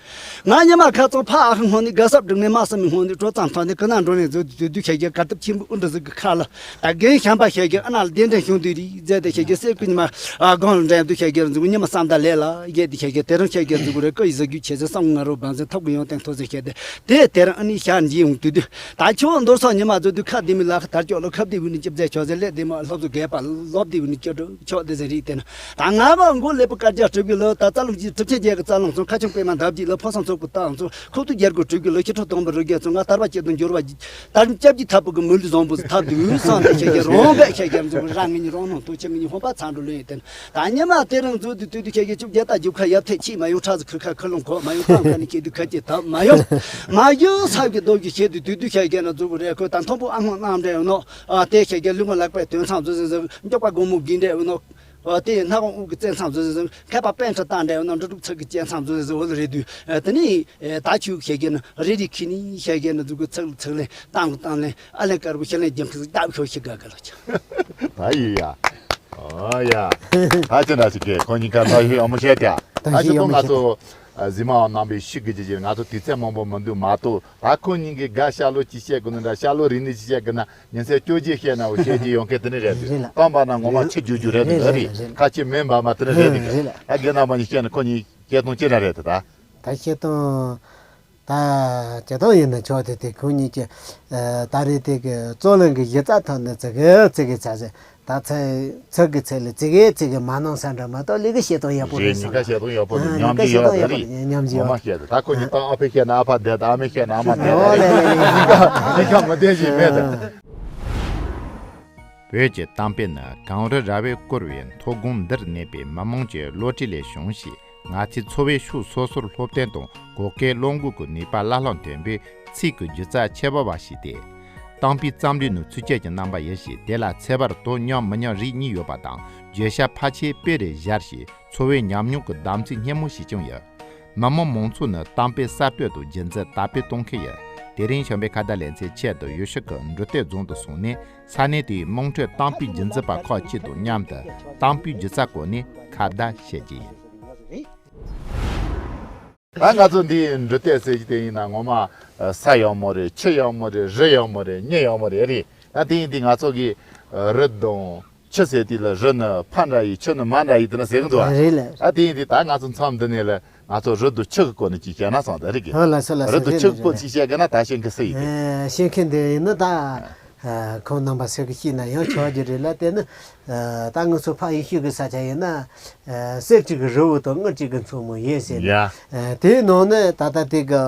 ང་ཉི་མ་ཁ་ཚང་ཕ་ཨ་ཁུ་སྔོན་ནས་དགའ་སབ་སྒྲིག་ནས་མ་སི་མི་སྔོན་ནས་དྲོ་ཙམ་ཐོན་ནས་ཀི་ན་འགྲོ་ནས་བཟོ་དུས་དུས་ཁྱེད་ཀྱི་གར་སྟབས་ཆེན་པོ་ཨུ་འདྲ་ཟིག་གི་ཁ་ལ་ད་རྒན་ཤམ་པ་ཁྱེད་ཀྱི་ཨ་ན་ལ་གདན་འདྲེན་བྱུང་དུས་རིག་མཛད་དེ་ཁྱེད་ཀྱི་སེར་ཀུན་ཉི་མ་ཨ་སྒང་ལ་འདྲེན་དུས་ཁྱེད་ཀྱི་འཛུགས་ཉི་མ་བསམ་ད་ལས་ལ་ཡས་དེ་ཁྱེད་ཀྱི་དེ་རིང་ཁྱེད་ཀྱི་འཛུགས་རེ་ཀི་ཡི་ཟ་རྒྱུ་ཆེ་ཟེར་བསམ་ང་རོ་བམ་ཟེར་ཐོབ་གི་ཡོང་སྟེང་ཐོ་ཟེར་ཁྱེད་དེ་དེ་དེ་རིང་ཨ་ནི་ཤར་འཇིག་ཡོང་དུས་དུས་ད་ཁྱོད་མདོར་སོགས་ཉི་མ་བཟོ་དུས་ཁ་བདེ་མི་ལ་ཁ་དར་ཅོག་ལ་ཁ་བདེ་བུ་ནི་ཅི་བཟས་ཆོག་ཟེར་ལས་བདེ་མ་ལྷོབ་ཟུ་རྒས་པ་ལོབ་བདེ་བུ་ནི་ཅི་འགྲོ་ཆོག་དེ་ཟེར་རིག་དེ་ན། ད་ང་མ་མགོ་ཀླད་པ་དཀར་རྒྱ་གྲུབ་གི་ལོ། ད་རྩ་རླུང་གི་གྲུབ་ཆེན་རྒྱལ་གི་རྩ་རླུང་སོང་། ཁ་ཆུང་པད་མ་འདབ་ཀྱི་ལོ། ཕོ་སང་ཚོགས་པའི་རྟགས་སོང་། ཁོག་ཏུ་རྒྱལ་སྒོ་གྲུབ་གི་ལོ། ཁྱི་ཁྲོ་སྟོང་པ་རུ་རྒྱལ་སོང་། ང་དར་བ་སྐྱེ་དང་འགྱུར་བ་ད་སྐྱབས་ཀྱི་ཐབ་པུ་གི་མུ་ལི་བཟང་པོ་ཟིག་ཐབ་དུས་སང་དེ་ཁྱེད་ཀྱི་རོང་བས་ཁྱེད་ཀྱི་འཛུགས་རང་ངེད་གཉིས་རོང་ནང་དུ་ཁྱེད་ངེད་གཉིས་ཧོན་པ་ཚང་འགྲོ་ལོས་ཡིན་ཏེ། ད་ཉི་མ་དེ་རིང་འཛུགས་དུས་དུས་དུས་ཁྱེད་ཀྱི་བཅུ་བརྒྱད་ད་རྒྱུག་ཁ་ཡབ་ཐེ་ཆི་མ་ཡོང་ཁྲ་ཟིག་ཁུ་ཁ་ཁུ་ལོང་གོ་མ་ཡོང་ཁང་ཁ་ནས་ཁྱེད་དུས་ཁ་ཅེ་ཐབ་མ་ཡོང་མ་ཡོང་ས་གི་རྡོ་གི་ཁྱེད་དུས་དུས་དུས་ཁྱེད་ཀྱི་ན་འཛུགས་རེ་ཁོ་ད་མཐོན་པོ་ཨ་སྔོན་གནམ་འདྲ་ཡོང་ནོ། དེ་ཁྱེད་ཀྱི་ལུས་ངོ་ལག་པའི་དོན་ཚང་འཛུགས་ཟིག་ཟིག་མགྱོགས་པ་དགོང་མོ་གི་འདྲ་ཡོང་ནོ། ཨོ་དེ་ནག་དབང་དབུགས་ཀྱི་བཙན་ཚང་བཟོ་བཟོ་མཁས་པ་པན་ཁྲི་བཏང་འདྲ་ཡོད་ན་འབྲུ་དྲུག་ཚིག་གི་སྤྱན་ཚང་བཟོ་བཟོ་བོ་ལ་རེད་དུས། དེ་ནས་ད་ཆུ་བཤད་རྒྱུ་ན་རེ་རེ་ཁི་ནི་བཤད་རྒྱུ་ན་འཛུགས་གི་ཚིག་ལ་ཚིག་ལེན་བཏང་གི་བཏང་ལེན་ཨ་ལེན་དཀར་པོ་ཤི་ལེན་རྒྱང་ཁི་ཟིག་ལྟ་བུ་ཤི་ག་ག་ལ་ཆ། ད་ཡི་ཡ། ཨོ་ཡ། ད་ཅི་འདྲ་ཞིག་གི་ཁོ་གཉིས་ཀ་ལ་ཡི་ཨ་མོ་བཤད་ཀྱ། ད་ཅི་ཏོ་ང་ཚོ་གཟིགས་མ་བ་རྣམ་པའི་ཤི་གི་ཅི་ཅི་ང་ཚོ་དུས་ཚོད་མང་པོ་མི་འདུག་མ་གཏོགས། ད་ཁོ་གཉིས་ཀྱིས་དགའ་ཤ་ལོ་ཅི་བཤད་དགོས་ནི་འདྲ་ཤ་ལོ་རིག་ནི་ཅི་བཤད་དགོས་ན་ཉིན་མཚན་བཅོ་བརྒྱད་བཤད་ན་འོ་བཤད་ཀྱི་ཡོང་མཁན་དེ་ནི་རེད་འདུག་རེད་ལ། གཏམ་པ་ན་ངོ་མ་ཆི་རྒྱུ་རྒྱུ་རེད་འདུག་རེད་རེད་རེད། ཁ་ཆེ་མེན་པ་མ་དེ་ནི་རེད་འདུག་རེད་ལ། ད་རྒན་རྣམ་པ་གཉིས་བཤད་ན་ཁོ་གཉིས་བཤད་སྟངས་ཅི་འདྲ་རེད་ད། ད་བཤད་སྟངས་ ད་ཇི་ལྟར་ཡིན་ན་ཆོག་དེ་དེ་ཁོང་གཉིས་ཀྱི་ད་རེས་དེ་གི་རྩོད་གླེང་གི་གཞི་རྩ་ཐོག་ནས་ཙི་གེ་ཙི་གེ་ཚ་ཟེར། ད་ཚེ་ཚེ་གི་ཚེ་ལ་ཙི་གེ་ཙི་གེ་མ་གནང་ས་འདྲ་མ་གཏོགས་ལས་ཀ་བྱེད་སྟངས་ཡག་པོ་རེད་ཉིན་ཁ་བྱེད་སྟངས་ཡག་པོ་རེད། ཉམས་ཀྱི་ཡོད་རེད། ཉམས་ཀྱི་ཡོད། ངོ་མ་བཤད་ད་ཁོ་གཉིས་ད་ཨ་ཕས་བཤད་ན་ཨ་ཕ་བསྡད་ད་ཨ་མས་བཤད་ན་ཨ་མ་བསྡད་ད་རེད། གཉིས་ཀ་གཉིས་ཀ་མི་བསྡད་ཞིག་མེད་ད། བོད་ཀྱི་གཏམ་དཔེ་ནི་གངས་རི་ར་བས་བསྐོར་བའི་མཐོ་སྒང་འདིར་གནས་པའི་མི་མང་གི་བློ་གྲོས་ལས་བྱུང་ཞིང་། ང་ཚོས་འཚོ་བའི་ཕྱོགས་སོ་སོར་སློབ་སྟོན་དང་གོ་སྐལ་བློ་འགུག་གི་ནུས་པ་བླ་ལྷག་ལྡན་པའི་ཚིག་གི་སྒྱུ་རྩལ་ཆེ་བ་བ་ཞིག་སྟེ། གཏམ་དཔེ་རྩོམ་རིག་ནི་ཚིགས་བཅད་ཀྱི་རྣམ་པ་ཡིན་ཞིང་། དེ་ལ་ཚེག་བར་དོ་སྙོམས་མི་སྙོམས་རིགས་གཉིས་ཡོད་པ་དང་། བརྗོད་བྱ་ཕལ་ཆེར་དཔེ་རུ་སྦྱར་ཞིང་འཚོ་བའི་ཉམས་མྱོང་གི་བདམས་ཚིག་སྙན་མོ་ཞིག་ཀྱང་ཡོད། མི་མང་མང་ཚོགས་ནི་གཏམ་དཔེ་གསར་གཏོད་དང་རྒྱུན་འཛིན་དར་སྤེལ་གཏོང་མཁན་ཡོད། དེ་རིང་བྱམས་པའི་ཁ་བརྡ་ལེ་ཚན་ཆེད་དུ་ཡུལ་ཤུལ་གྱི་འབྲི་སྟོད་རྫོང་དུ་སོང་ནས། ས་གནས་དེའི་དམངས་ཁྲོད་གཏམ་དཔེ་རྒྱུན་འཛིན་པ་ཁག་ཅིག་དང་མཉམ་དུ་གཏམ་དཔེའི་སྒྱུ་རྩལ་སྐོར་ནས་ཁ་བརྡ་བྱེད་ཀྱི་ཡིན། ད་ང་ཚོ་འདིའི་འབྲི་སྟོད་ཟེར་གྱི་དེ་ཡིན་ན་ངོ་མ་ས་ཡག་མོ་རེད། ཆུ་ཡག་མོ་རེད། རི་ཡག་མོ་རེད། མྱི་ཡག་མོ་རེད། རེད། ད་དེ་ཡིན་དུས་ང་ཚོ་གི་རི་དང་ཆུ་ཟེར་དུས་ལ་རི་ནི་ཕ་འདྲ་ཡི་ཆུ་ནི་མ་འདྲ་ཡི་དེ་འདྲ་ཟེར་གི་འདུག་བ། རེད་ལ། ད་དེ་ཡིན་དུས་ད་ང་ཚོ་མཚམས་འདི་ནས་ལ་ང་ཚོ་རི་དང་ཆུ་གི་སྐོར་ནས་ཅིག་བཤད་ན་བསམ་ད་རིག་གི། ཧ་ལ་ས་ལ་རི་དང་ཆུ་གི་སྐོར་ཅིག་བཤད་གི་ན་ད་ཤེས་མཁན་སུ་ཡིན་དེ། ཤེས་མཁན་དེ་ཡིན་ན་ད། ཁོང་རྣམ་པ་ཟེར་གི་ཤེས་ན་ཡང་ཆོག་རྒྱུ་རེད་ལ། དེ་ནི་ད་ང་ཚོ་ཕ་ཡུལ་ཤུལ་གི་ས་ཆ་ཡིན་ན། གསེར་གཅིག་གི་རི་བོ་དང་དངུལ་གཅིག་གི་མཚོ་མོ་ཡིན་ཟེར་ནས། ཡ། དེའི་ནང་ནས་ད་ལྟ་དེ་གི་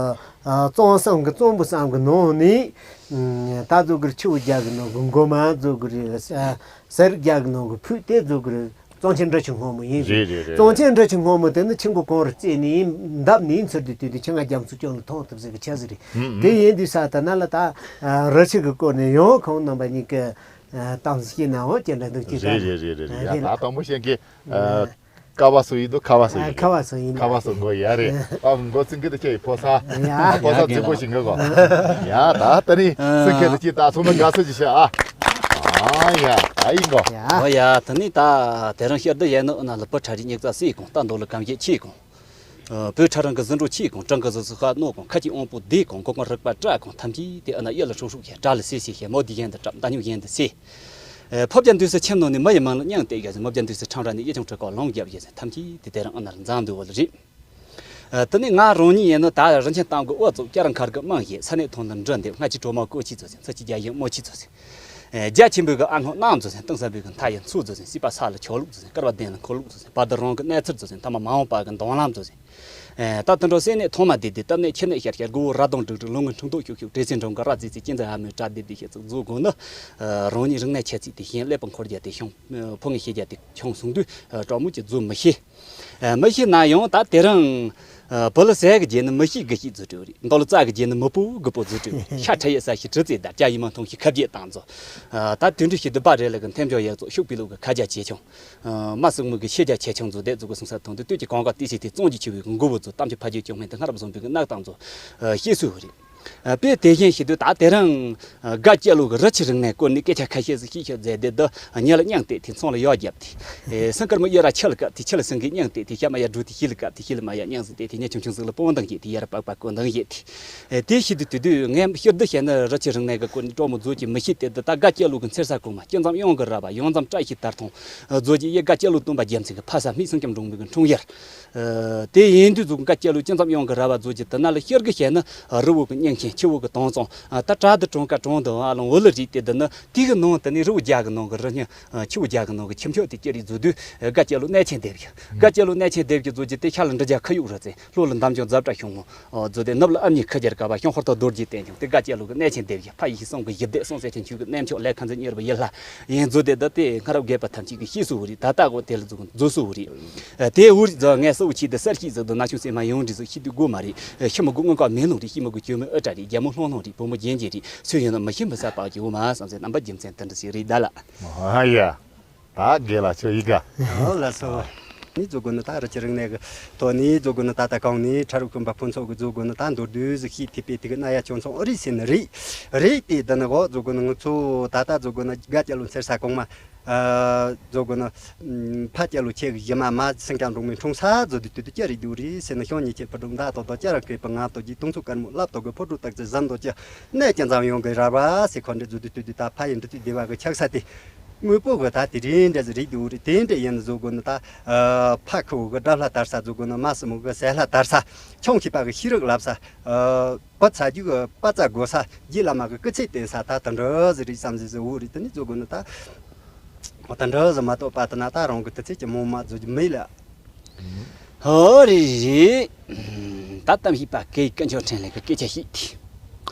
རྩོམ་བསམ་གི་རྩོམ་པོ་བསམ་གི་ནང་ནས། ད་ཚོ་གི་ཆུ་བོ་རྒྱ་གི་ནང་གི་མགོ་མ་ཚོ་གི་ཟེར་རྒྱ་གི་ནང་གི་ཕུད་དེ་ཚོ་གི་གཙང་ཆེན་རི་ཆུ་སྔོན་མོ་ཡིན་ཟེར། རེད་རེད་རེད། གཙང་ཆེན་རི་ཆུ་སྔོན་མོ་དེ་ནི་ཆུ་མགོ་གངས་རི་རྩེ་ནས་འདབས་ནས་ཚུར་དུ་དུས་དུས་ཆུ་ང་རྒྱ་མཚོ་ཀྱང་ལ་ཐོག་ཐུབ་ཟེར་གི་ཆ་ཟིག་རེད། ཨུམ་ཨུམ། དེ་ཡིན་དུས་ས་དེ་ན་ལ་ད་རི་ཆུ་གི་སྐོར་ནས་ཡང་ཁོང་རྣམ་པ་གཉིས་ཀྱི་གཏམ་ཞིག་ན་འོ་ཅི་འདྲ་འདུག་ཅི་ད། རེད་རེད་རེད་རེད། ཡ་རེད་ད་ལ། དང་པོ་བཤད་གི། ཨ། ཀ་བ་སུ་ཡིན་འདུག་ཁ་བ་སུ་ཡིན། ཁ་བ་སུ་ཡིན། ཁ་བ་སུ་མགོ་ཡ་རེད། ཨ་མགོ་ཚིག་གི་དེ་ཁྱེད་ཡི་ཕོ་ས། ཡ། ཕོ་ས་རྫིག་པོ་ཞིག་གི་གོ། ཡ་ད་ད་ནི་སུ་ཁྱེད་དེ་ཅི་ད་ཚོ་མ་དགའ་སུ་ཅི་ཤ་ཨ། ཨ་ཡ་ད་ཡིན་གོ། ཡ། ཨོ་ཡ་ད་ནི་ད་དེ་རིང་ཤར་དུ་ཡས་ནོ་ན་ལ་པོ་ཁྲ་རི་སྙིགས་རྩ་སེ་གོང་ལྟ་མདོ་ལ་གམ་ཡེ་ཆེ་གོང་། བོད་ཁྲ་རང་གི་ཟི་འགྲོ་ཆེ་གོང་། བྲང་གི་ཟི་སུ་ཁ་ནོ་གོང་། ཁ་ཅིག་ཨོང་པོ་དེ་གོང་། གོ་གོང་རིག་པ་བཀྲ་གོང་། ཐམས་ཅད་དེ་ཨ་ན་ཡེ་ལ་ཧྲོ་ཧྲོ་ཁྱེད་དགྲ་ལ་སེ་སེ་ཁྱེད་མོ་དེ་ཡན་དུ་གྲབ་ད་ཉུག་ཡན་དུ་སེ། ཕོ་བརྒྱ་འདུས་སུ་ཁྱིམ་ནང་ནས་མ་ཡི་མང་ལ་མྱང་དེ་རྒྱ་ཟེར། མོ་བརྒྱ་འདུས་སུ་ཁྲང་ར་ནས་ཡེ་ཆུང་ཁྲི་ཀོ་ལོང་རྒྱབ་རྒྱ་ཟེར། ཐམས་ཅད་དེ་དེ་རང་ཨ་ནར་འཛང་འདུ་བ་ལ་རེད། དེ་ནས་ང་རང་ཉིད་ཡིན་ནོ་ད་རི་ཆེན་གཏམ་གི་འོ་ཙོག་སྐྱ་ར་མཁར་གི་དམངས་ཡིན། ས་གནས་ཐོན་ལ་འགྲོ་འདེབས། སྔ་ཕྱི་གྲོ་མ་ཀོ་ཆི་ཚོ་ཟེར། ཚ་ཕྱི་རྒྱ་ཡིན་མོ་ཆི་ཚོ་ཟེར། རྒྱ་ཆེན་པོའི་གི་ཨ་སྔོ་གནམ་ཚོ་ཟེར། སྟེང་ས་བོའི་གི་མཐའ་ཡི་མཚོ་ཚོ་ཟེར། སྐར་བ་ལྡན་ལ་འཁོར་ལུགས་ཚོ་ཟེར། བར་དུ་རང་གི་གནས་ཚུལ་ཚོ་ཟེར། མཐའ་མ་མ་འོངས་པ་གི་མདུན་ལམ་ཚོ་ཟེར། ད་དུད་འགྲོ་སེམས་ནད་ཐོག་མ་དེ་དེ་གཏམ་ནད་ཁྱི་ནད་ཤར་ཤར་དགུ་བོ་ར་དང་འབྲུག་འབྲུག་ལུང་གི་འཁྲུངས་ཐོག་ཤུག་ཤུག་བྲེ་སེ་འབྲོང་གི་ར་ཙི་ཙི་ཅི་འཛི་ཨ་མོའི་གྲ་སྡེབ་དེ་ཤེས་ཚུགས་རྫོགས་དགོས་ནི། རང་ཉིད་རིག་གནས་ཁྱད་ཚིག་དེ་ཤེས། ཀླད་པ་འཁོར་རྒྱ་དེ་ཤོང་། ཕོ་ངའི་ཤེས་རྒྱ་དེ་ཆུང་སོང་དུས་གྲོགས་མོ་གྱི་རྫུ་མི་ཤེས། མི་ཤེས་ན་ཡང་ད་དེ་རིང་བུ་ལ་ཟས་གི་རྗེས་ནི་མི་ཤེས་གི་ཤེས་རྫུ་དྲི་བ་རེད། མདོ་ལ་རྩ་གི་རྗེས་ནི་མི་པོ་གི་པོ་རྫུ་དྲི་བ་རེད། ཤ་ཁྲ་ཡི་ས་ཤི་གྲི་རྩེ་དར་སྐྱ་ཡི་མ་མཐོང་ཤི་ཁ་བརྒྱད་བཏང་རྫུ། ད་དུད་འགྲོ་ཤི་དུ་པ་རེ་ལ་གི་འཐེན་འཇོག་ཡག་ཚོགས་ཤུགས་པི་ལུག་གི་ཁ་རྒྱ་ཆེ་ཆུང་། མ་སྲུང་མུ་གི་ཤེས་རྒྱ་ཆེ་ཆུང་རྫུ་དེ་རྫུ་གི་སུང་ས་ཐོང་དུ་སྟོད་ཀྱི་གང་ག་ཏི་སི་དེ་བཙོང་གྱི་ཆུ་བའི་གི་མགོ་བོ་རྫུ་གཏམ་གྱི་ཕ་རྒྱུད་ཀྱང་མེད་དུ་སྔར་བཟུང་པའི་གི་གནག་བཏང་རྫུ། ཤེས་སུ་རེད། དཔེ་དེ་བཞིན་ཞིག་ཏུ་ད་དེ་རིང་དགའ་སྐྱེ་ལོ་གི་རི་ཆུ་རིང་ནས་སྐོར་ནས་སྐད་ཆ་ཁ་ཤས་ཟིག་ཤེས་ཤོད་མཛད་དེ་འདི་ཉེ་ལ་མྱང་བལྟས་དེ་མཚུངས་ལ་ཡོག་བརྒྱབ་དེ། སེང་དཀར་མོ་གཡུ་ར་ཆུ་ལ་བཀབ་དེ་ཆུ་ལ་སེང་གེ་མྱང་བལྟས་དེ་ཤ་མ་ཡ་འབྲུ་དེ་ཤི་ལ་བཀབ་དེ་ཤི་ལ་མ་ཡ་མྱང་ཟིག་བལྟས་དེ་ཉེ་ཆུང་ཆུང་ཟིག་ལ་སྤོ་འདང་བྱེད་དེ་ཡར་པག་པ་སྐོར་འདང་བྱེད་དེ། དེ་ཤི་དུས་དུས་དུས་ངས་ཤི་དུ་བཤད་ན་རི་ཆུ་རིང་ནས་གི་སྐོར་ནས་གྲོགས་མོ་རྫོ་གི་མི་ཤི་དེ་འདི་ད་དགའ་སྐྱེ་ལོ་གི་མཚེར་ས་གོང་མ་སྐྱེ་མཚམས་གཡང་གི་ར་བ་གཡང་མཚམས་བཀྲ་ཤིས་དར་ཐོང་རྫོ་གི་ཡེ་དགའ་སྐྱེ་ལོ་སྟོན་པ་རྒྱལ་མཚན་གི་ཕ་ས་སྨད་སེང་སྐྱ་འབྲོང་མི་གི་འཁྲུངས་ཡུལ། དེ་ཡིན་དུས་ཟུག་འགའ་སྐྱེ་ལོ་སྤྱི་ཙམ་ཡོང་གི་ར་བ་རྫོ་རྒྱུ་དེ་ན་ལ་ཤར་གི་བཤད་ན་རི་བོ་གི་སྙིང་ཆེན་ཆུ་བོ་གི་དྭངས་གཙང་། ད་བྲག་འདི་གྲོང་ཁ་གྲོང་དུ་ཨ་ལོང་འོ་ལི་རིགས་དེ་འདི་ནི་དེ་གི་ནང་དུ་ནི་རི་བོ་རྒྱ་གི་ནང་གི་རི་སྙིང་ཆུ་བོ་རྒྱ་གི་ནང་གི་ཁྱིམ་ཆོག་དེ་སྐྱེ་རིགས་རྫོ་དུས་དགའ་སྐྱེ་ལོ་གནས་ཆེན་སྡེ་བཞི། དགའ་སྐྱེ་ལོ་གནས་ཆེན་སྡེ་བཞི་རྫོ་རྒྱུ་དེ་ཤ་ལ་འབྲི་རྒྱ་ཁ་ཡུག་རི་རྩེ་ལྷོ་ལ་འདམ་ལྗོངས་རྫ་བྲག་ཤོང་མོ། རྫོ་དེ་ནུབ་ལ་ཨ་མྱེས་ཁ་རྒྱར་ཀ་བ་ཤོང་ཧོར་ཐོག་རྡོ་རྗེ་བསྟན་ཀྱང་དེ་དགའ་སྐྱེ་ལོ་གི་གནས་ཆེན་སྡེ་བཞི་ཕ་ཡི་ཤི་སོང་གི་ཞི་བདེ་སོང་ཟེར་ཆེན་ཆུ་གི་གནས་མཆོག་ལས་ཁ་འཛིན་གཉེར་བ་ཡིད་ལྷ། ཡིན་རྫོ་དེ་ད་དེ་སྔ་རབས་རྒས་པ་ཐམས་ཅད་ཀྱི་ཤེས་སུ་རེད། ད་ལྟ་གོ་དེ་ལ་རྫོ་རྫོ་སུ་རེད། དེ་འུ་རི་རྫོ་ངས་སུ་ཆེ་དེ་གསར་ཤེས་ཟིག་དུ་ན་ཆུང་སེ་མ་ཡོང་རི་ཟིག་ཤི་དུས་དགོས་མ་རེད། ཤི་མི་དགོས་སྔོན་ཀ་མེ་ལོང་རེད། ཤི་མི་དགོས་གྱོད་མེ་ཨ་ཏྲ་རེད། རྒྱལ་མོ་ལྷོང་ལྷོང་རེད། བུ་མོ་རྒྱན་རྒྱན་རེད། སུ་ཡིན་ན་མི་ཤི་མི་ས་པག་གི་འོ་མ་བསམ་ཟེར་རྣམ་པ་རྒྱུ་མཚན་དེ་འདྲ་ཞིག་རེད་ད་ལ། ཨ་ཡ། ད་དགེ་ལ་ཆོ་ཡི་ག་ཨོ་ལ་སོ། ནི་རྫོ་དགོན་ནི་ད་རི་ཆུ་རིང་ནས་གི་ཐོ་ནི་རྫོ་དགོན་ནི་ད་ད་གང་ནི་ཁྲ་རུ་ཁུམ་པ་ཕུན་ཚོགས་གི་རྫོ་དགོན་ནི་ད་མདོར་བསྡུས་ཟིག་ཤེས་ཐིག་པའི་ཐིག་གི་ན་ཡ་ཆོང་ཚོང་ཨོ་རི་སེ་ནི་རི་རི་དེ་ད་ནི་གོ་རྫོ་དགོན་ནི་ང་ཚོ་ད་ད་རྫོ་དགོན་ནི་དགའ་སྐྱེ་ལོ་མཚེར་ས་གོང་མ། རྫོ་དགོན་ནི་ཕ་སྐྱེ་ལོ་ཆེ་གི་ཞི་མ་མ་སེང་སྐྱ་འབྲོང་མི་འཁྲུངས་ས་རྫོ་དུ་དུ་དུ་སྐྱ་རི་དུ་རི་སེ་ནི་ཤོང་ཉི་ཆེ་ཕ་སྒྲུང་ད་དོ་དོ་སྐྱ་ར་ཁེ་པ་ང་དོ་ཇི་དུང་ཚུ་དཀར་མོ་ལབ་དོ་གི་ཕོ་ཕྲུག་སྟག་ཚེ་ཟན་དོ་སྐྱ་གནས་ཀྱི་འཛམ་ཡོང་གི་ར་བ་སེ་ཁོ་འདྲི་རྫོ་དུ་དུ་དུ་ད་ཕ་ཡི་འདྲི་དུ་སྡེ་བ་གི་ཆགས་ས་དེ། དངོས་པོ་གི་ད་དེ་རིང་འདྲ་ཟིག་རེད་འདུག་རེད། དེ་འདྲ་ཡིན་ན་བཟོ་དགོས་ན་ད། ཨ། ཕ་ཁུ་བོ་གི་དགྲ་ལྷ་དར་ས་བཟོ་དགོས་ན། མ་སྲིན་མོ་གི་ཟས་ལྷ་དར་ས། ཆུང་མཁས་པ་གི་ཤེས་རིག་བསླབ་ས། ཨ། བུ་ཚ་རྒྱུད་གི་དཔའ་རྩལ་དགོས་ས། རྗེ་བླ་མ་གི་སྐུ་ཚེ་བརྟན་ས། ད་དེ་འདྲ་ཟིག་རེད་བསམ་ཟིག་ཟིག་འོ་རེད། དེ་ནི་བཟོ་དགོས་ན་ད། འོ། དེ་འདྲ་ཟིག་མ་གཏོགས་པ་དེ་ན་ད་རང་གི་དུས་ཚོད་ཀྱི་མོ་མ་བཟོ་རྒྱུ་མེད་ལ། ཧོ་རེ་རེ། ད་གཏམ་བཤད་པ་སྐད་ཡིག་དཀོན་མཆོག་འཕྲིན་ལས་ཀྱི་སྐད་ཆ་ཞིག་དེ།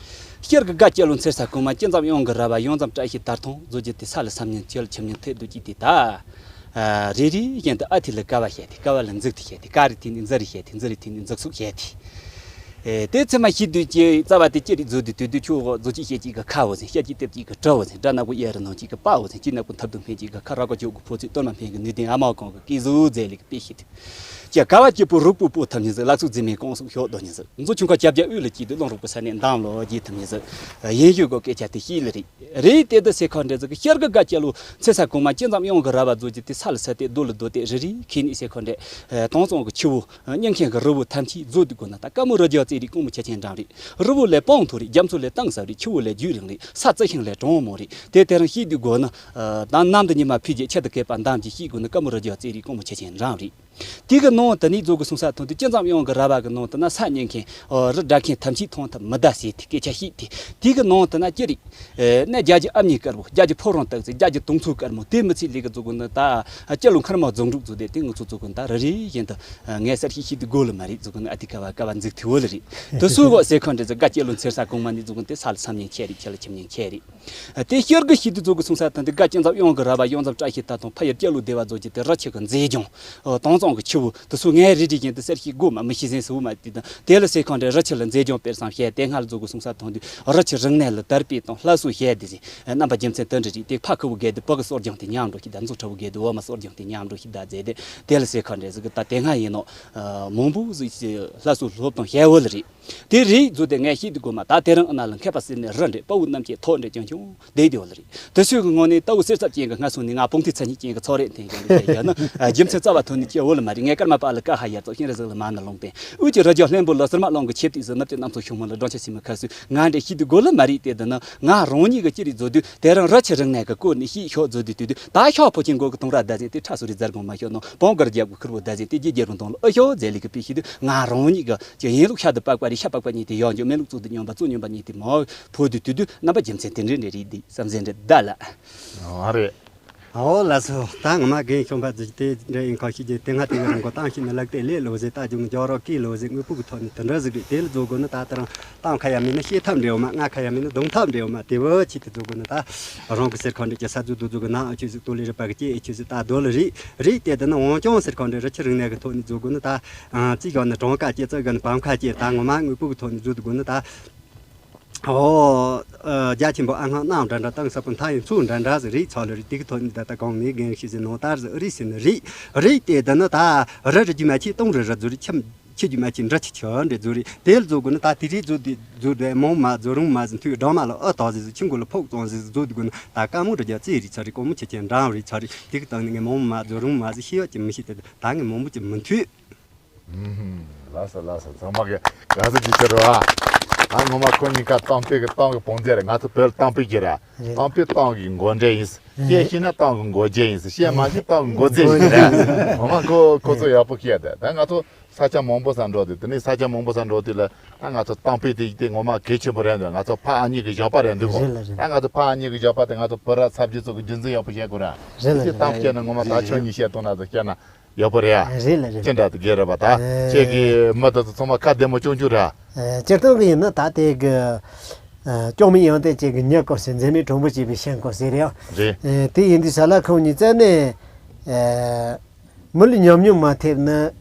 ཤར་གྱི་དགའ་སྐྱེ་ལོ་འཚེར་ས་གོང་མ། སྤྱི་ཙམ་གཡང་གི་ར་བ། གཡང་ཙམ་བཀྲ་ཤིས་དར་ཐང་། བཟོ་རྒྱུ་དེ་ས་ལ་སམ་ཉིན་ཁྱི་ལ་ཁྱིམ་ཉིན་ཐེ་རྡོ་ཅི་དེ་ད། ཨ། རེ་རེ་བཞིན་དུ་ཨ་ཐི་ལ་ཀ་བ་བཤད་དེ། ཀ་བ་ལ་འཛུག་ཐི་བཤད་དེ། ཀ་རེ་ཐི་ནི་འཛི་རེ་བཤད་དེ། འཛི་རེ་ཐི་ནི་འཛུག་སུག་བཤད་དེ། ཨེ། དེ་ཚེ་མ་ཤི་དུས་ཀྱི་རྩ་བ་དེ་ཅི་རིགས་བཟོ་དུས་དུས་དུས་ཆུ་འོག་བཟོ་ཅི་བཤད་ཅིག་གི་ཁ་འོ་ཟིན། བཤད་ཅིག་ཏེབ་ཅིག་གི་གྲི་འོ་ཟིན། དགྲ་ནག་པོ་གཡས་རུ་ནང་ཅིག་གི་པ་འོ་ཟིན། ཅི་ནག་པོ་མཐར་དུ་སྨན་ཅིག་གི་ཁ། ར་གོ་ཅོག་གི་ཕོ་ཚོད་སྟོད་མ་སྨན་གི་ནུས་ལྡན་ཨ་མ་གང་གི་སྐད་བཟོ་མཛད་ལེ་གི་དཔེ་ཤེས་དུས། ཀྱི་ཀ་བ་སྐྱིད་པོ་རུག་པོ་པོ་ཐུབ་ཉིན་ཟིག་ལག་ཚུགས་རྫི་མའི་གོང་སུག་ཤོག་རྡོ་ཉིན་ཟིག་མཛོ་ཆུང་ཁ་རྒྱབ་རྒྱབ་དབུས་ལ་སྐྱིད་དུས་རླུང་རུག་པོ་ས་ནས་འདམ་ལོ་རྒྱས་ཐུབ་ཉིན་ཟིག་ཡིན་ཞུ་གོ་སྐད་ཆ་དེ་ཤེས་ལེ་རེད། རེད། དེ་འདི་སེ་ཁ་འདྲ་ཟིག་གི་ཤར་གི་དགའ་སྐྱེ་ལོ་འཚེར་ས་གོང་མ། སྤྱི་ཙམ་གཡང་གི་ར་བ་བཟོ་རྒྱུ་དེ་ས་ལ་ས་དེ་རྡོ་ལ་རྡོ་དེ་རེ་རེ་ཁེ་ནི་སེ་ཁ་འདྲ། ཨ། དྭངས་གཙང་གི་ཆུ་བོ། ཨ། རྙིང་མཁན་གི་རི་བོ་ཐམས་ཅད་བཟོ་དུས་དགོས་ན་ད་དཀའ་མོ་རི་རྒྱལ་རྩེ་རིགས་དཀོན་མོ་ཆ་ཆེན་འགྲམ་རེད། རི་བོ་ལས་སྤང་མཐོ་རེད། རྒྱ་མཚོ་ལས་གཏིང་ཟབ་རེད། ཆུ་བོ་ལས་རྒྱུན་རིང་རེད། ས་རྩི་ཤིང་ལས་གྲང་མོ་རེད། དེ་དེ་རང་ཤེས་དུས་དགོས་ན། ཨ། ད་ནམ་དུ་ཉི་མ་ཕུད་རྗེས་ཆེད་དུ་སྐད་པ་འདམ་གྱིས་ཤེས་དགོས་ན་དཀའ་མོ་རི་རྒྱལ་རྩེ་རིགས་དཀོན་མོ་ཆ་ཆེན་འགྲམ་རེད། དེ་གི་ནང་དུ་ནི་བཟོ་གི་སོང་ས་ཐོན་དུས་སྤྱི་ཙམ་གཡང་གི་ར་བ་གི་ནང་དུ་ན་ས་རྙིང་མཁན། ཨོ། རི་དགྲ་མཁན་ཐམས་ཅད་མཐོང་ཐུབ་མི་གདའ་ཟེར་དེ་སྐད་ཆ་ཤིག་དེ། དེ་གི་ནང་དུ་ན་ཅི་རིགས། ཨེ། ན་རྒྱ་གི་ཨ་མྱེས་དཀར་པོ། རྒྱ་གི་ཕོ་རོང་སྟག་རྩེ། རྒྱ་གི་དུང་མཚོ་དཀར་མོ། དེ་མི་ཚེ་ལས་གི་བཟོ་གི་ན་ད་སྐྱ་ལོ་མཁར་མ་རྫོང་འབྲུག་བཟོ་དེ་དེ་ང་ཚོ་བཟོ་གི་ན་ད་རེ་རེ་བཞིན་དུ་ངས་གསར་ཤིག་ཤིག་དེ་དགོས་ལ་མ་རེད། བཟོ་གི་ན་ཨ་དེ་ཀ་བ་ཀ་བ་འཛུགས་ཐུབ་བོ་ལ་རེད། དེ་སུ་གོ་སེ་ཁོ་འདྲ་ཟིག་དགའ་སྐྱེ་ལོ་འཚེར་ས་གོང་མ་ནི་བཟོ་གི་ན་དེ་ས་ལ་སམ་ཉིན་ཁྱེད་རེད། ཁྱེད་ལ་ཁྱིམ་ཉིན་ཁྱེད་རེད། དེ་ཤར་གི་ཤིག་དུ་བཟོ་གི་སོང་ས་དང་དེ་དགའ་སྤྱི་ཙམ་གཡང་གི་ར་བ། གཡང་ཙམ་བཀྲ་ཤིས་དར་ཐང་། ཕ་ཡུལ་སྐྱ་ལོ་སྡེ་བ་བཟོ་རྒྱུ་དེ་རི་ཆུ་གི་མཛེས་ལྗོངས། ཨོ། དྭངས་གཙང་གི་ཆུ་བོ་དེ་སུ་ངས་རེ་རེ་བཞིན་དུ་གསར་ཤིག་དགོས་མ་མི་ཤེས་ཟིན་སུ་མ་དེ་དང་དེ་ལ་སེ་ཁོ་འདྲ་རི་ཆུ་ལ་མཛེས་ལྗོངས་དཔེར་བསམ་བཤད་དེ་སྔར་བཟོ་གི་སོང་ས་དང་དུས་རི་ཆུ་རིང་ནས་ལ་དར་སྤེལ་དང་སླར་གསོ་བཤད་དེ་ཟིན། རྣམ་པ་རྒྱུ་མཚན་དེ་འདྲ་རེད། དེ་ཕ་ཁུ་བོ་བརྒལ་དུ་ཕ་གི་སོར་ལྗང་དེ་ཉམས་འགྲོ་ཤི་ད། མཛོ་ཁྲ་བོ་བརྒལ་དུ་འོ་མ་སོར་ལྗང་དེ་ཉམས་འགྲོ་ཤི་ད་ཟེར་དེ། དེ་ལ་སེ་ཁོ་འདྲ་ཟིག་གི་ད་དེ་སྔ་ཡིན་ནོ། མང་པོ་ཟིག་སླར་གསོ་སློབ་དང་བཤད་བོ་ལ་རེད། དེ་རེད་བཟོ་དེ་ངས་ཤེས་དུ་དགོས་མ་ད་དེ་རིང་ཨ་ན་ལ་མཁས་པ་ཟེར་ནས་རི་འདྲེ་དཔའ་བོ་རྣམས་ཀྱི་ཐོག་འདྲེ་ཀྱང་ཀྱང་བསྡད་དེ་བ་ལ་རེད། དེ་ཚོའི་གི་ངོ་ནས་ལྟ་བུ་གསེར་ཚབ་ཅན་གྱི་སྔ་སོང་ནས་ང་སྤུངས་ཐི་ཚ་ཉིད་ཅན་གྱི་ཚོགས་རེད་འཐེན་ཀྱང་ལ་བཤད་ཡོད་ན། རྒྱུ་མཚན་རྩ་བ་ཐོན་ནས་སྐྱེ་བོ་ལ་མ་རེད། ངས་སྐར་མ་པ་ལ་ཀ་ཧ་ཡར་ཙོག་ཤིང་རི་ཟིག་ལ་མ་ན་ལོང་བསྟན། དབུས་ཀྱི་རི་རྒྱལ་ལྷུན་པོ་ལ་ཟུར་མ་ལོང་གི་ཆེབ་ཏིག་ཟིག་ནུབ་ཀྱི་གནམ་མཚོ་ཤུགས་མོ་ལ་སྦྲང་ཆ་སིམ་མི་ཁ་སུ་ང་འདྲེ་ཤིག་དུ་དགོས་ལ་མ་རེད། དེ་དུ་ན་ང་རང་ཉིད་གི་ཅི་རིགས་བཟོ་དུས་དེ་རིང་རི་ཆུ་རིང་ནས་གི་སྐོར་ནས་ཤིག་ཤོག་བཟོ་དུས་དུས་དུས་ད་ཤོག་ཕོ་ཆེན་མགོ་གི་དུང་ར་ད་ཟིན་ཏེ་ཁྲ་སུ་རི་ཛར་གོང་མ་ཤོག་ནོ་བོང་གར་རྒྱབ་གི་ཁུར་བོ་ད་ཟིན་ཏེ་རྗེ་རྒྱལ་རུ་དོང་ལ་ཨ་ཤོག་ཟེར་ལི་གི་པི་ཤིག་དུས་ང་རང་ཉིད་གི་ཅི་ཡིན་ལུགས་ཤ་དུ་པགས་པ་རི་ཤ་པགས་པ་ཉིད་དེ་ཡོང་རྒྱུ་མེ་ལུགས་གཙུག་ཏུ་སྙོམས་པ་གཙུག་སྙོམས་པ་ཉིད་དེ་མ་ཕོ་དུས་དུས་དུས་རྣམ་པ་རྒྱུ་མཚན་དེ་འདྲའི་འདྲ་རེད་དེ་བསམ་གཟས་འདྲ་ད་ལ། ཨ་རེད། ཨོ་ལགས་སོ། ད་ངོ་མ་རྒན་ཤོང་པ་ཟིག་དེ་འདྲ་ཡིན་ཁ་ཤས་ཀྱིས་དེ་སྔ་དེ་གི་རིང་གོ་གཏམ་ཤེས་ནས་ལག་དེ་ལས་ལོ་ཟེ་ལྟ་རྒྱུ་ངི་རྒྱག་རོགས་ཀི་ལོ་ཟེ་དངོས་པོ་གི་ཐོག་ནས་དེ་འདྲ་ཟིག་རེད། དེ་ལ་བཟོ་དགོས་ན་ད་ལྟ་རང་གཏམ་ཁ་ཡ་མིན་ན་བཤད་ཐབས་འདྲ་ཡོད་མ། ང་ཁ་ཡ་མིན་ན་རྡུང་ཐབས་འདྲ་ཡོད་མ། དེ་བོ་ཆེད་དུ་བཟོ་དགོས་ན་ད་རང་གི་གསེར་ཁ་འདྲ་ཅི་ས་བཟོ་དུ་བཟོ་དགོས་ན་ཨ་ཆོས་ཟིག་ཏོ་ལི་རི་པ་གི་ཅི་ཨེ་ཆོས་ཟིག་ད་རྡོ་ལ་རེད་རེད། དེ་དེ་ན་འོང་ཀྱང་གསེར་ཁ་འདྲ་རི་ཆུ་རིང་ནས་གི་ཐོག་ནས་བཟོ་དགོས་ན་ད་རྩིས་ག་ན་གྲངས་ཀ་ཅི་རྩིས་ག་ན་བམ་ཁ་ཅི་ད་ངོ་མ་དངོས་པོ་གི་ཐོག་ནས་བཟོ་དགོས་ན་ད། ཨོ། ཨ། རྒྱ་ཆེན་པོ་ཨ་སྔགས་རྣམས་འདྲ་འདྲ་དང་ས་བོན་མཐའ་ཡས་མཚོ་འདྲ་འདྲ་ཟིག་རེད་ཚོ་ལ་རེད། དེ་གི་ཐོག་ནས་ད་ལྟ་གོང་ནས་རྒན་ཤེས་ཟིན་ནོ་ལྟར་ཟིག་རེད་ཟེར་ནི་རེད། རེད་དེ་འདི་ནི་ད་རི་རི་རྒྱུ་མ་ཆེ་སྟོང་རི་རི་བཟོ་རེད། ཁྱིམ་ཆུ་རྒྱུ་མ་ཆེ་འབྲི་ཆུ་ཆུ་འདྲ་བཟོ་རེད། དེ་ལ་བཟོ་དགོས་ན་ད་དེ་རིགས་བཟོ་དེ་བཟོ་དེ་མང་མ་བཟོ་རུང་མ་ཟིན་ཐུག་སྦྲང་མ་ལ་ཨ་དག་ཟིག་ཟིག་ཆུ་མགོ་ལ་ཕོག་བཙོང་ཟིག་ཟིག་བཟོ་དགོས་ན་ད་དཀའ་མོ་འདྲ་རྒྱ་རྩེ་རེད་ཚ་རེད། དཀའ་མོ་ཆེ་ཆེ་འདྲ་རེད་ཚ་རེད། དེ་གི་སྟེང་ནས་ངས་མང་མ་བཟོ་རུང་མ་ཟིག་ཤེས་ཡོད་ཀྱི་མི་ཤེས་དེ་ད་ངས་མང་མོ་ཅིག་མི་མཐུད། ལགས་སོ་ལགས་སོ། ཚང་མ་གི་དགའ་བསུ་ཅིག་ཞུ་རོགས་ཨ། ད་ངོ་མ་ཁོ་གཉིས་ཀ་གཏམ་དཔེ་གི་གཏམ་གི་བོང་རྫས་རེད། ང་ཚོ་བོད་གཏམ་དཔེ་གི་རེད། རེད། གཏམ་དཔེ་གཏམ་གི་མགོ་འདྲེན་ཡིན། བཤད་ཤེས་ན་གཏམ་གི་མགོ་རྒྱན་ཡིན། བཤད་མ་ཤེས་གཏམ་གི་མགོ་རྫས་ཡིན་རེད། ངོ་མ་ཁོ་ཁོ་ཚོ་ཡག་པོ་བཤད་དེ། ད་ང་ཚོ་ས་ཆ་མང་པོ་ས་འགྲོ་དུས་དེ་ནས་ས་ཆ་མང་པོ་ས་འགྲོ་དུས་ལ་ད་ང་ཚོ་གཏམ་དཔེ་དེ་ཡིག་དེ་ངོ་མ་གལ་ཆེན་པོ་རེད་འདུག་ང་ཚོ་ཕ་ཨ་མྱེས་གི་ཞོགས་པ་རེད་འདུག་གོ་རེད་ལ་རེད། ད་ང་ཚོ་ཕ་ཨ་མྱེས་གི་ཞོགས་པ་དེ་ང་ཚོ་བུ་ར་ཚ་བྱི་ཚོ་གི་རྒྱུན་འཛིན་ཡག་པོ་བྱེད་དགོས་ར། རེད་ལ་དེ་རེད། གཏམ་བཤད་ན་ངོ་མ་ད་ཁྱོད་གཉིས་བཤད་གཏོང་ན་ཚོ་བཤད་ན། ཡག་པོ་རེད་ཨ། རེད་ལ་རེད། ཅི་འདྲ་དེ་དགེ་རེད་པ་ད། ཨེ། ཁྱེད་ཀྱི་མི་དེ་ཚོ་ཚང་མ་ཁ་བདེ་མོ་སྐྱོང་རྒྱུ་རེད་ཨ། ཨེ། སྤྱིར་བཏང་གི་ཡིན་ན་ད་དེ་གི། ཨེ། སྐྱོང་མི་ཡང་དེ་ཅིག་གི་ཉག་སྐོར་ཟེར་མཛེས་མའི་གྲོང་པོ་བྱས་པའི་ཤིང་སྐོར་ཟེར་རེད་ཨ། རེད། ཨེ། དེ་ཡིན་དུས་ས་ལ་ཁོང་གཉིས་རྩ་ནས། ཨེ། མི་ལ་ཉམས་མྱོང་མ་ཐེབས་ན།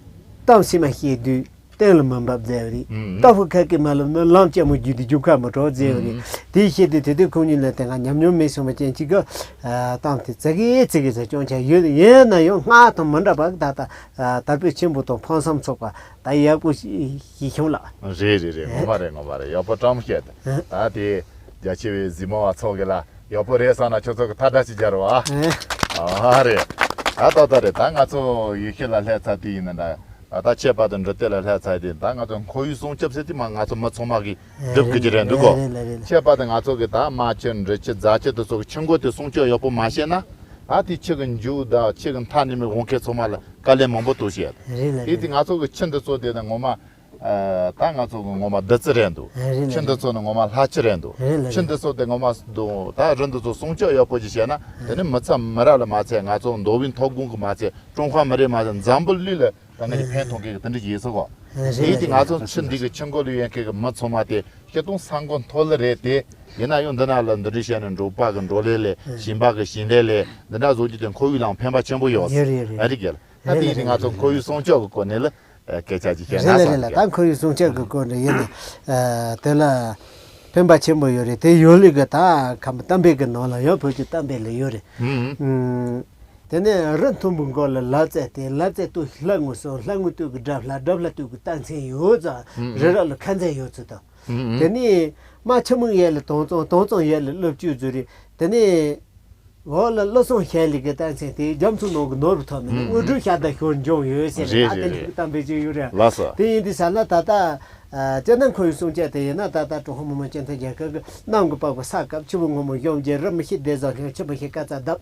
གཏམ་སེམས་མ་བཤད་དུས། གཏན་ལ་མི་འབབ་ཟེར་བ་རེད། ཨུམ། རྟ་ཕོ་ཁ་སྐད་མ་ལབ་ན་ལམ་ལྕགས་མོ་བརྒྱུད་དེ་རྒྱུག་ཁ་མི་འགྲོ་ཟེར་བ་རེད། ཨུམ། དེའི་ཆེད་དུ་དེ་དུས་ཁོང་གཉིས་ལ་དེ་སྔ་ཉམས་མྱོང་མེད་སོང་བ་ཅན་གཅིག་གིས། ཨ། གཏམ་དེ་ཙི་གེ་ཙི་གེ་ཟེར་སྐྱོང་བྱ་ཡོད། ཡིན་ན་ཡང་སྔར་དང་མི་འདྲ་བ་ད་ལྟ། ཨ། དར་སྤེལ་ཆེན་པོ་དང་ཕུན་སུམ་ཚོགས་པ་ད་ཡག་པོ་ཞིག་བྱུང་ལ། རེད་རེད་རེད། ངོ་མ་རེད་ངོ་མ་རེད། ཡག་པོ་སྤྲང་མོ་བཤད་དེ། ད་དེ་རྒྱ་ཆེ་བའི་གཟིགས་མོ་བ་ཚོ་གི་ལ་ཡག་པོ་རེད་བསམ་ན་ཁྱོད་ཚོ་གི་ཐ་དད་ཅིག་སྦྱར་བ། ཨ་རེད། ད་ཏག་ཏག་རེད། ད་ང་ཚོ་ཡུལ་ཤུལ་ལ་སླེབས་ཚར་དུས་ཡིན་ན་འདྲ། ད་ཆད་པ་དང་འབྲི་དེ་ལ་སླེབས་ཚར་དུས་ད་ང་ཚོ་ཁོར་ཡུག་སྲུང་སྐྱོབ་ཟེར་དུས་མ་ང་ཚོ་མི་ཚང་མ་གིས་སྒྲུབ་དགོས་ཀྱི་རེད་འདུག་གོ་རེད་ལ་རེད་ལ། ཆད་པ་དང་ང་ཚོ་གི་ད་རྨ་ཆུ་འབྲི་ཆུ་རྫ་ཆུ་དེ་ཚོ་གི་ཆུ་མགོ་དེ་སྲུང་སྐྱོབ་ཡག་པོ་མ་བྱས་ན། ད་དེ་ཁྱི་གི་མཇུག་དང་ཁྱི་གི་མཐའ་ནས་མི་འོང་མཁན་ཚང་མ་ལ་དཀའ་ལས་མང་པོ་གཏོང་བྱས། རེད་ལ་དེ་རེད། དེ་ང་ཚོ་གི་ཁྱི་འདི་ཚོ་དེ་ནི་ངོ་མ། ཨ། ད་ང་ཚོ་གི་ངོ་མ་བདུད་རྩི་རེད་འདུག་རེད་ལ་ཁྱི་འདི་རེད། ཚོ་ནི་ངོ་མ་ལྷ་ཁྱི་རེད་འདུག་རེད་ལ་ཁྱི་རེད། འདི་ཚོ་དེ་ངོ་མ་འདུག་ད་རི་འདི་ཚོ་སྲུང་སྐྱོབ་ཡག་པོ་ཅིག་བྱས་ན་དེ་ནི་མི་ཚང་མི་ར་ལ་མ་ཚད། ང་ཚོ་མདོ་དབུས་མཐོ་སྒང་གི་མ་ཚད། ཀྲུང་ཧྭ་མི་རིགས་མ་ཚད། འཛམ་བུ་གླིང་ལ་ད་ང་ཚོ་ཕན་ཐོགས་མཁན་གི་དེ་འདྲ་ཡིན་ས་གོ་རེད་ལ་དེ་དེ་རེད། ང་ཚོ་ཁྱི་འདི་གི་ཁྱི་མགོ་ལ་ཡོད་མཁན་གི་མི་ཚང་མ་དེ་སྤྱིར་བཏང་ས་མགོ་མཐོ་ལ་རེད་དེ། ཡིན་ན་ཡང་འདི་ན་ལ་འདི་འདྲ་བྱས་ནས་འབྲོག་པ་གི་འབྲོག་ལས་ལས། ཞིང་པ་གི་ཞིང་ལས་ལས། འདི་འདྲ་བཟོ་རྒྱུ་དེ་ཁོར་ཡུག་ལའང་ཕན་པ་ཆེན་པོ་ཡོད། ཡོད་རེད་ཡོད་རེད། ཨ་རིག་གལ། ད་རེད་དེ་ཡིན་དུས་ང་ཚོ་ཁོར་ཡུག་སྲུང་སྐྱོབ་ཀྱི་སྐོར་ནས་ལ་སྐད་ཆ་ཅིག་བཤད་ན་རེད་ལ་བསམ་རེད་ལ། གི་ད་ཁོར་ཡུག་སྲུང་སྐྱོབ་ཀྱི་སྐོར་ནས་ཡིན་ན། དེ་ལ་ཕན་པ་ཆེན་པོ་ཡོད་རེད། དེ་ཡོད་ལུགས་གི་ད་ཁམས་གཏམ་དཔེ་གི་ནང་ལ་ཡང་བོད་ཀྱི་གཏམ་དཔེ་ལ་ཡོད་རེད། ཧུམ། དེ་ནས་རི་མཐོན་པོའི་མགོ་ལ་ལབ་རྩེ་སྟེ། ལབ་རྩེ་སྟོད་ཀྱི་ལྷ་ངོས་སུ། ལྷ་ངོས་སྟོད་ཀྱི་སྒྲ་ལྷ། སྒྲ་ལྷ་སྟོད་ཀྱི་རྟགས་མཚན་ཡོད་ཙང་རི་རབ་ལ་ཁ་མཚན་ཡོད་ཚུལ་དང་། དེ་ནས་རྨ་ཆུ་མིག་ཡར་ལ་དྭངས་གཙང་། དྭངས་གཙང་ཡར་ལ་ཀླུ་བཅུ་ཟེར་རེད། དེ་ནས། འོག་ལ་བློ་བཟང་ཞལ་ལས་ཀྱི་རྟགས་མཚན་དེ་རྒྱ་མཚོ་ནང་གི་ནོར་བུ་ཐོབ་མིན་ན། ཨུ་དངོས་གྲུབ་ཤ་དང་ཞོ་འབྱུང་ཡོད་ཟེར་རེད། རེད་ད་དེ་རེད་འདྲ་གི་རེད། གཏམ་དཔེ་ཅིག་ཡོད་རེད། ལགས་སོ། དེ་ཡིན་དུས་ས་ལ་ད་ལྟ་སྤྱིར་ན་ཁོར་ཡུག་སྲུང་སྐྱོབ་དེ་ཡིན་ན། ད་ལྟ་ཀྲུང་ཧྭ་མི་དམངས་སྤྱི་མཐུན་རྒྱལ་ཁབ་ཀྱི་གནམ་གྱི་པགས་པ་ས་བཀབ། ཆུ་བོ་སྔོན་མོ་གཞོམ་བྱེད། རི་མི་ཤེས་བདེ་བཟང་སྙིང་། ཆུ་མི་ཤེས་དཀར་རྩ་བརྡབ།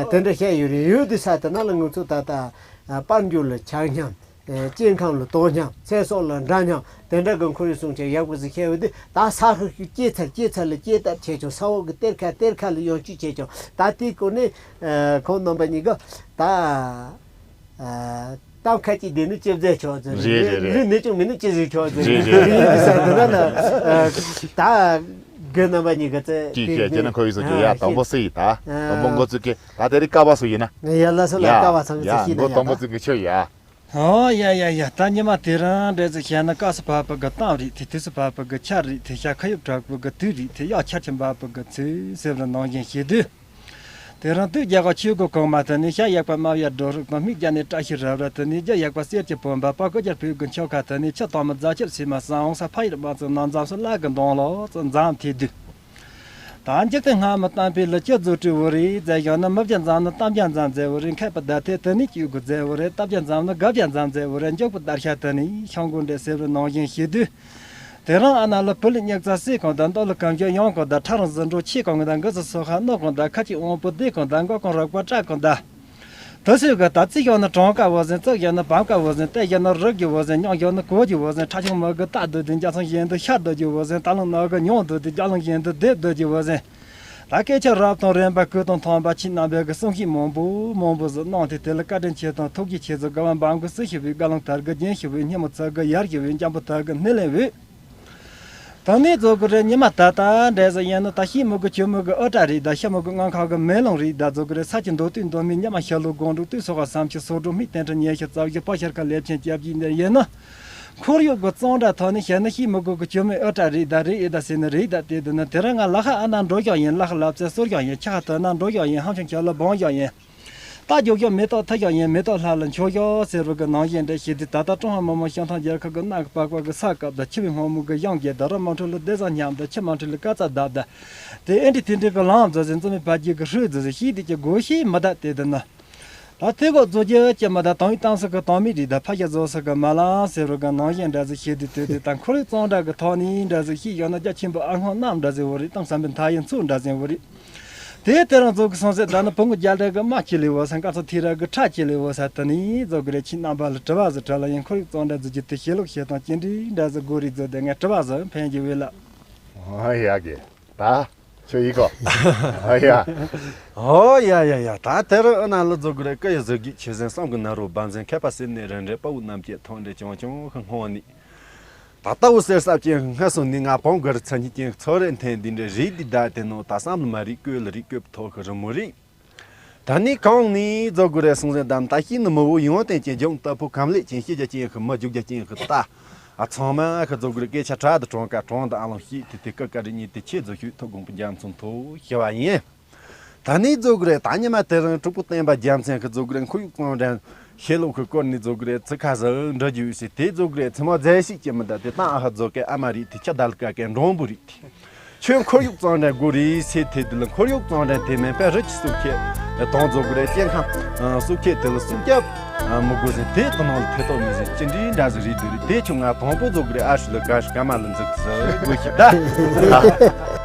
དེ་འདྲ་བཤད་ཡོད་རེད། ཡོད་དུས་ས་དེ་ན་ལ་ང་ཚོ་ད་ལྟ་དཔལ་འབྱོར་ལ་ཆ་སྙོམས། སྐྱེ་ཁམས་ལ་དོ་སྙོམས། ཚེ་སྲོག་ལ་འདྲ་སྙོམས། དེ་འདྲ་གི་ཁོར་ཡུག་སྲུང་སྐྱོབ་ཡག་པོ་ཟིག་བྱས་ཡོད་དུས། ད་ས་ཁུལ་ཞིག་སྐྱེ་ཚར་སྐྱེ་ཚར་ལ་སྐྱེ་ཐབས་བྱས་ཀྱང་། ས་འོག་གི་གཏེར་ཁ་གཏེར་ཁ་ལ་ཡང་བཅུད་བྱས་ཀྱང་། ད་དེའི་སྐོར་ནས་ཁོང་རྣམ་པ་གཉིས་ཀ་ད་གཏམ་ཁ་ཅིག་བསྡད་ན་ཅི་བཟས་ཆོག་ཟེར། རེད་རེད་རེད། ལུས་ནད་ཅིག་མིན་ན་ཅི་བཟས་ཆོག་ཟེར། རེད་རེད་རེད། ཡིན་ཟེར་འདི་ན་ལ་ད་དགེ་རྣམ་པ་གཉིས་ཀ་ཙེ་ཅིག་སྐད་ཅེ་ན་ཁོ་ཡིས་སོ་ཅེ་ཡ། དང་པོ་སི་ཡི་ད་དང་པོ་འགོ་ཚུགས་ཀྱི་ད་དེ་རིང་ཀ་བ་སུ་ཡིན་ན། ཡ་ལ་སོ་ལ་ཀ་བ་ཚང་ཡ་ཚེ་ཤི་ན་འགོ་ཡ་དང་པོ་ད་ཚུགས་ཀྱི་ཆོ་ཡ། ཨོ་ཡ་ཡ་ཡ། ད་ཉི་མ་དེ་རིང་འདྲ་ཟིག་བཤད་ན། སྐབས་སུ་བབ་པའི་གི་གཏམ་རེད་དེ། དུས་སུ་བབ་པའི་གི་ཆར་རེད་དེ། ཤ་ཁ་ཡོབ་དྲག་པོའི་གི་དུས་རེད་དེ། གཡག་ཆར་ཆུ་འབབ་པའི་གི་ཚུལ་ཟེར་བ་ནང་བཞིན་བྱེད་དུས། དེ་རིང་སྟོད་རྒྱ་གར་ཆོས་སྒོ་གོང་མ་དེ་ནས། ཤར་ཡག་པ་རྨ་བྱ་སྒྲོ་རུ་དང་། སྨད་རྒྱ་ནས་བཀྲ་ཤིས་རབ་ར་དེ་ནས། རྒྱུད་ཡག་པ་གསེར་གྱི་བུམ་པ་པ། སྐུ་རྒྱལ་བོད་ཀྱི་ཆོལ་ཁ་དེ་ནས། ཆུ་དྭངས་མ་རྫ་ཆུ་བྱེ་མ་ཟངས་ས་ཕ་ཡུལ་མ་ཚང་ན་འཛམ་སུ་བླ་གི་འདོང་ལོ་ཙི་འཛམ་ཐེ་དུས། ད་འཇིག་རྟེན་སྔ་མ་གཏམ་དཔེ་ལ་ཅི་རྫུ་འཕྲུལ་བོ་རེད་ཟེར་བཞག་ན། མི་བརྒྱ་འཛོམས་ན་གཏམ་བརྒྱ་འཛོམས་ཟེར་བོ་རེད། མཁས་པ་དག་ཐེར་དེ་ནས་སྐྱུག་དགོས་ཟེར་བོ་རེད། རྟ་བརྒྱ་འཛོམས་ན་སྒ་བརྒྱ་འཛོམས་ཟེར་བོ་རེད། མགྱོགས་པོ་དར་ཤ་དེ་ནས་ཤང་སྒོ་འདྲེ་ཟེར་བོ་ནང་བཞིན་བྱེད་དུས། དེ་རིང་ཨ་ན་ལ་བུ་ལི་སྙེག་རྩ་སྲེ་གང་དང་། མདོ་ལ་གང་བྱོ་ཡོང་གང་དང་། ཁྲ་རང་ཟི་འགྲོ་ཆེ་གང་དང་། གི་ཟི་སོ་ཁ་གནོ་གང་དང་། ཁ་ཅིག་དབང་པོ་བདེ་གང་དང་། མགོ་གང་རོག་པ་སྐྲག་གང་དང་། དུ་སུས་གི་ད་རྩིས་ཞོག་ན་གྲངས་ཀ་བོ་ཟིན། རྩིས་ཞོག་ན་བམ་ཀ་བོ་ཟིན། བལྟས་ཞོག་ན་རིག་རྒྱུ་བོ་ཟིན། མྱོང་ཞོག་ན་གོ་རྒྱུ་བོ་ཟིན། ཁྲ་ཆུང་མི་གི་རྟ་སྡོད་དུས། འཇའ་ཚོན་བཞིན་དུ་ཤ་སྡོད་རྒྱུ་བོ་ཟིན། རྟ་ལུང་ནག་གི་མྱོང་སྡོད་དུས། རྒྱ་ལུང་བཞིན་དུ་རྡེབ་སྡོད་རྒྱུ་བོ་ཟིན། ད་སྐད་ཆ་རབ་དང་རིམ་པ་ཀུན་དང་མཐུན་པ། ཁྱེད་རྣམ་པས་གི་གསུང་བཤད་མང་པོ་མང་པོ་ཟིག་གནང་སྟེ། དེ་ལ་བཀའ་དྲིན་ཆེ་དང་ཐུགས་རྗེ་ཆེ་ཟེར། དགའ་བ་འབུམ་གི་སྲི་ཞུ་བའི་བཀའ་ལུང་དར་གི་རྒྱན་ཞུ་བའི་སྙན་མོ་ཚིག་གི་ཡར་ཞུ་བའི་འཇམ་པོ་དར་གི་སྣེ་ལེན་འོས། ད་ནི་རྫོགས་གི་རེད། ཉི་མ་ད་ལྟ་འདྲ་ཟིག་ཡིན་ན། ད་ཤི་མོ་གི་ཆུ་མོ་གི་ཨུ་ཏྲ་རེད། ད་ཤི་མོ་གི་མངའ་ཁག་གི་མེ་ལོང་རེད། ད་རྫོགས་གི་རེད། ས་ཆུ་མདོ་སྟོད་མདོ་སྨད། ཉི་མ་ཤར་ལྷོ་སྒང་དྲུག། སྟོད་སོ་ཁ་བསམ་ཤེས་སོ་འབྲོག་སྨད་བསྟན་ཁྲི་ཉི་ཤུ་རྩ་བཞི། བར་ཤར་ཁ་ལེབ་ཆེན་སྐྱབས་རྗེ་འདིར་ཡིན་ན། ཁོར་ཡུག་གི་གཙང་སྦྲ་ཐོག་ནས་བཤད་ན། ཤི་མོ་གི་ཆུ་མོའི་ཨུ་ཏྲ་རེད། ད་རེད་ཨེ་ད་ཟེར་ན་རེད། ད་དེ་དུས་ན་དེ་རིང་ང་ལ་ཁ་ཨ་ན་འགྲོ་ཞོག་ཡིན། ལ་ཁ་ལབ་ཙེ་གསོར་ཞོག་ཡིན། ཆ་ཁ་ཐོན་ན་འགྲོ་ཞོག་ཡིན། ཧམ་ཆུང་ཁྱོད་ལ་སྦང་ཞོག་ཡིན། རྟ་རྒྱུག་ཞོག་མེ་ཏོག་འཐུ་ཞོག་ཡིན། མེ་ཏོག་ལྷ་ལ་མཆོད་ཞོག་ཟེར་བ་གི་ནང་བཞིན་འདྲ་བྱེད་དུས། ད་ལྟ་ཀྲུང་ཧྭ་མི་དམངས་སྤྱི་མཐུན་རྒྱལ་ཁབ་ཀྱི་གནམ་གྱི་པགས་པ་གི་ས་བཀབ་དང་། ཆུ་བོའི་སྔོན་མོ་གི་གཞོམ་རྒྱག་དང་། རི་མ་འཁྲུགས་ལ་བདེ་བཟང་སྙོམས་དང་། ཆུ་མ་འཁྲུགས་ལ་དཀར་རྩ་བརྡབ་དང་། དེ་ཨེ་འདྲའི་དེ་འདྲའི་གི་ལམ་རྫོགས་ཟིན། རྩོམ་པའི་ཕ་རྒྱུད་ཀྱི་ཧྲུལ་རྫོགས་ཟིན། ཤེས་དེ་ཀྱི་དགོས་ཤེས་མི་གདའ། དེ་དུས་ན་ད་དེ་གོ་རྫོགས་རྒྱུ་ཅི་མི་གདའ། དང་བའི་གཏམ་སུ་གི་དང་མི་རིགས་དང་། ཕ་ཤ་རྫོགས་སུ་གི་མ་ལང་ཟེར་བ་གི་ནང་བཞིན་འདྲ་ཟིག་ཤེས་དུས། དེ་དུས་ད་ཁོར་ཡུག་གཙང་སྦྲ་གི་ཐོག་ནས་འདྲ་ཟིག་ཤེས་ཡོད་ན། རྒྱ་ཆེན་པོ་ཨ་སྔོན་གནམ་འདྲ་ཟིག་བོ་རེད། གཏམ་བསམ་པའི་མཐའ་ཡི་མཚོ་འདྲ་ཟིག་བོ་རེད། དེ་དེ་རིང་རྫོགས་གི་སོང་ཟེར། ད་ནི་བུ་མོ་རྒྱ་འབྲས་གི་རྨ་ཆེ་ལེ་བོ་ཟེར། སྐར་ཚོགས་ཐིག་ར་གི་ཁྲ་ཆེ་ལེ་བོ་ཟེར། དེ་ནས་རྫོགས་གི་རེད། ཁྱེད་རྣམ་པ་ལ་དྲི་བ་ཟིག་དྲིས་ལ་ཡིན། ཁོར་ཡུག་གཙང་སྦྲ་རྫོགས་རྒྱུ་དེ་བྱེད་ལུགས་བྱེད་སྟངས་ཅི་འདྲའི་འདྲ་ཟིག་དགོས་རེད་ཟེར། དེ་ངས་དྲི་བ་ཟིག་འཕེན་རྒྱུ་བས་ལ། ཨ་ཡ་གི་ད་ཁྱོད་ཡིན་གོ། ཨ་ཡ། ཨོ་ཡ་ཡ་ཡ། ད་དེ་རིང་ཨ་ན་ལ་རྫོགས་གི་རེད། སྐུ་ཡི་གཟི་བརྗིད་ཆེ་ཟིན། བསམ་གི་ནོར་བུ་སྦོམ་ཟིན། མཁས་པ་སེམས་ནི་རིན་རེད། དཔའ་བོ་རྣམས་ཀྱི་ཐོག་འདྲེན་ཅུང་ཅུང་ཧི་སྔོན་ནས། ད་ལྟ་བུ་གསེར་སྲབ་ཅན་གྱི་སྔ་སོང་ནས། ང་བོང་གི་རི་ཚ་ཉིད་ཅན་གྱི་མཚོ་རེད། འཐེན་འདི་འདྲའི་རིགས་འདི་བདག་དེ་ནོ། ད་བསམ་ལ་མ་རིག་བཀོད་ལ་རིག་བཀོད་ཐོག་གི་རི་མོ་རེད། ད་ནི་གང་ནས་རྫོགས་གི་རེད་སོང་ཟིན། དམ་ད་ཤི་ནི་མི་བོ་ཡོང་བསྟན་ཅན། ལྗོངས་ལྟ་བུ་ཁམས་ལེགས་ཅན། ཤེས་རྒྱ་ཅན་གྱི་མི། རྒྱུག་རྒྱ་ཅན་གྱི་རྟ། ཨ་ཚང་མ་གི་རྫོགས་གི་རེད། སྐད་ཆ་ཁྲ་དང་གྲངས་ཀ་གྲངས་དང་ཨ་ལོང་ཤིག་དེ་དེ་ཀ་ཀ་རི་གཉིས་དེ་ཆེ་རྫོགས་ཤུགས་ཐོག་དགོངས་པ་རྒྱ་མཚོ་མཐོ་ཞུ་བ་ཡིན། ད་ནི་རྫོགས་གི་རེད། ད་ཉི་མ་དེ་རིང་གྲོགས་པོ་བསྟན་པ་རྒྱལ་མཚན་གི་རྫོགས་གི་རེད། ཁོར་ཡུག་གཙང་སྦྲ་ཤེས་ལོ་གི་སྐོར་ནས་རྫོགས་གི་རེད། ཚིག་ཁ་ཟིག་འདྲི་རྒྱུ་ཡོད་ཟེར། དེ་རྫོགས་གི་རེད། ཚི་མོ་རྫས་ཤིག་ཅི་མི་འདྲ། དེ་ཏང་ཨ་ཧ་རྫོགས་གི་ཨ་མ་རེད། དེ་ཁྱི་དལ་ཀ་གི་འབྲོང་བུ་རེད། དེ་ཁྱོད་ཁོར་ཡུག་གཙང་སྦྲ་དགོས་རེད་ཟེར། དེ་དེ་ལ་ཁོར་ཡུག་གཙང་སྦྲ་དེ་མིན་པ་རི་ཆུ་སྲུབ་ཁྱེར་དང་རྫོགས་གི་རེད། སྐྱེ་ཁམས་སྲུབ་ཁྱེར་དེ་ལ་སྲུབ་སྐྱབས་མི་དགོས་ཟེར། དེ་དང་ནང་ལ་ཐེ་གཏོགས་མེད་ཟེར། ཅི་འདྲའི་འདྲ་ཟིག་རེད་དེ་རེད། དེ་ཁྱོད་ང་དང་པོ་རྫོགས་གི་རེད། ཨ་ཧྲི་ལ་ག་ཧྲི་ཀ་མ་ལ་འཛུགས་ཟེར་དགོས་ཤིག་ད།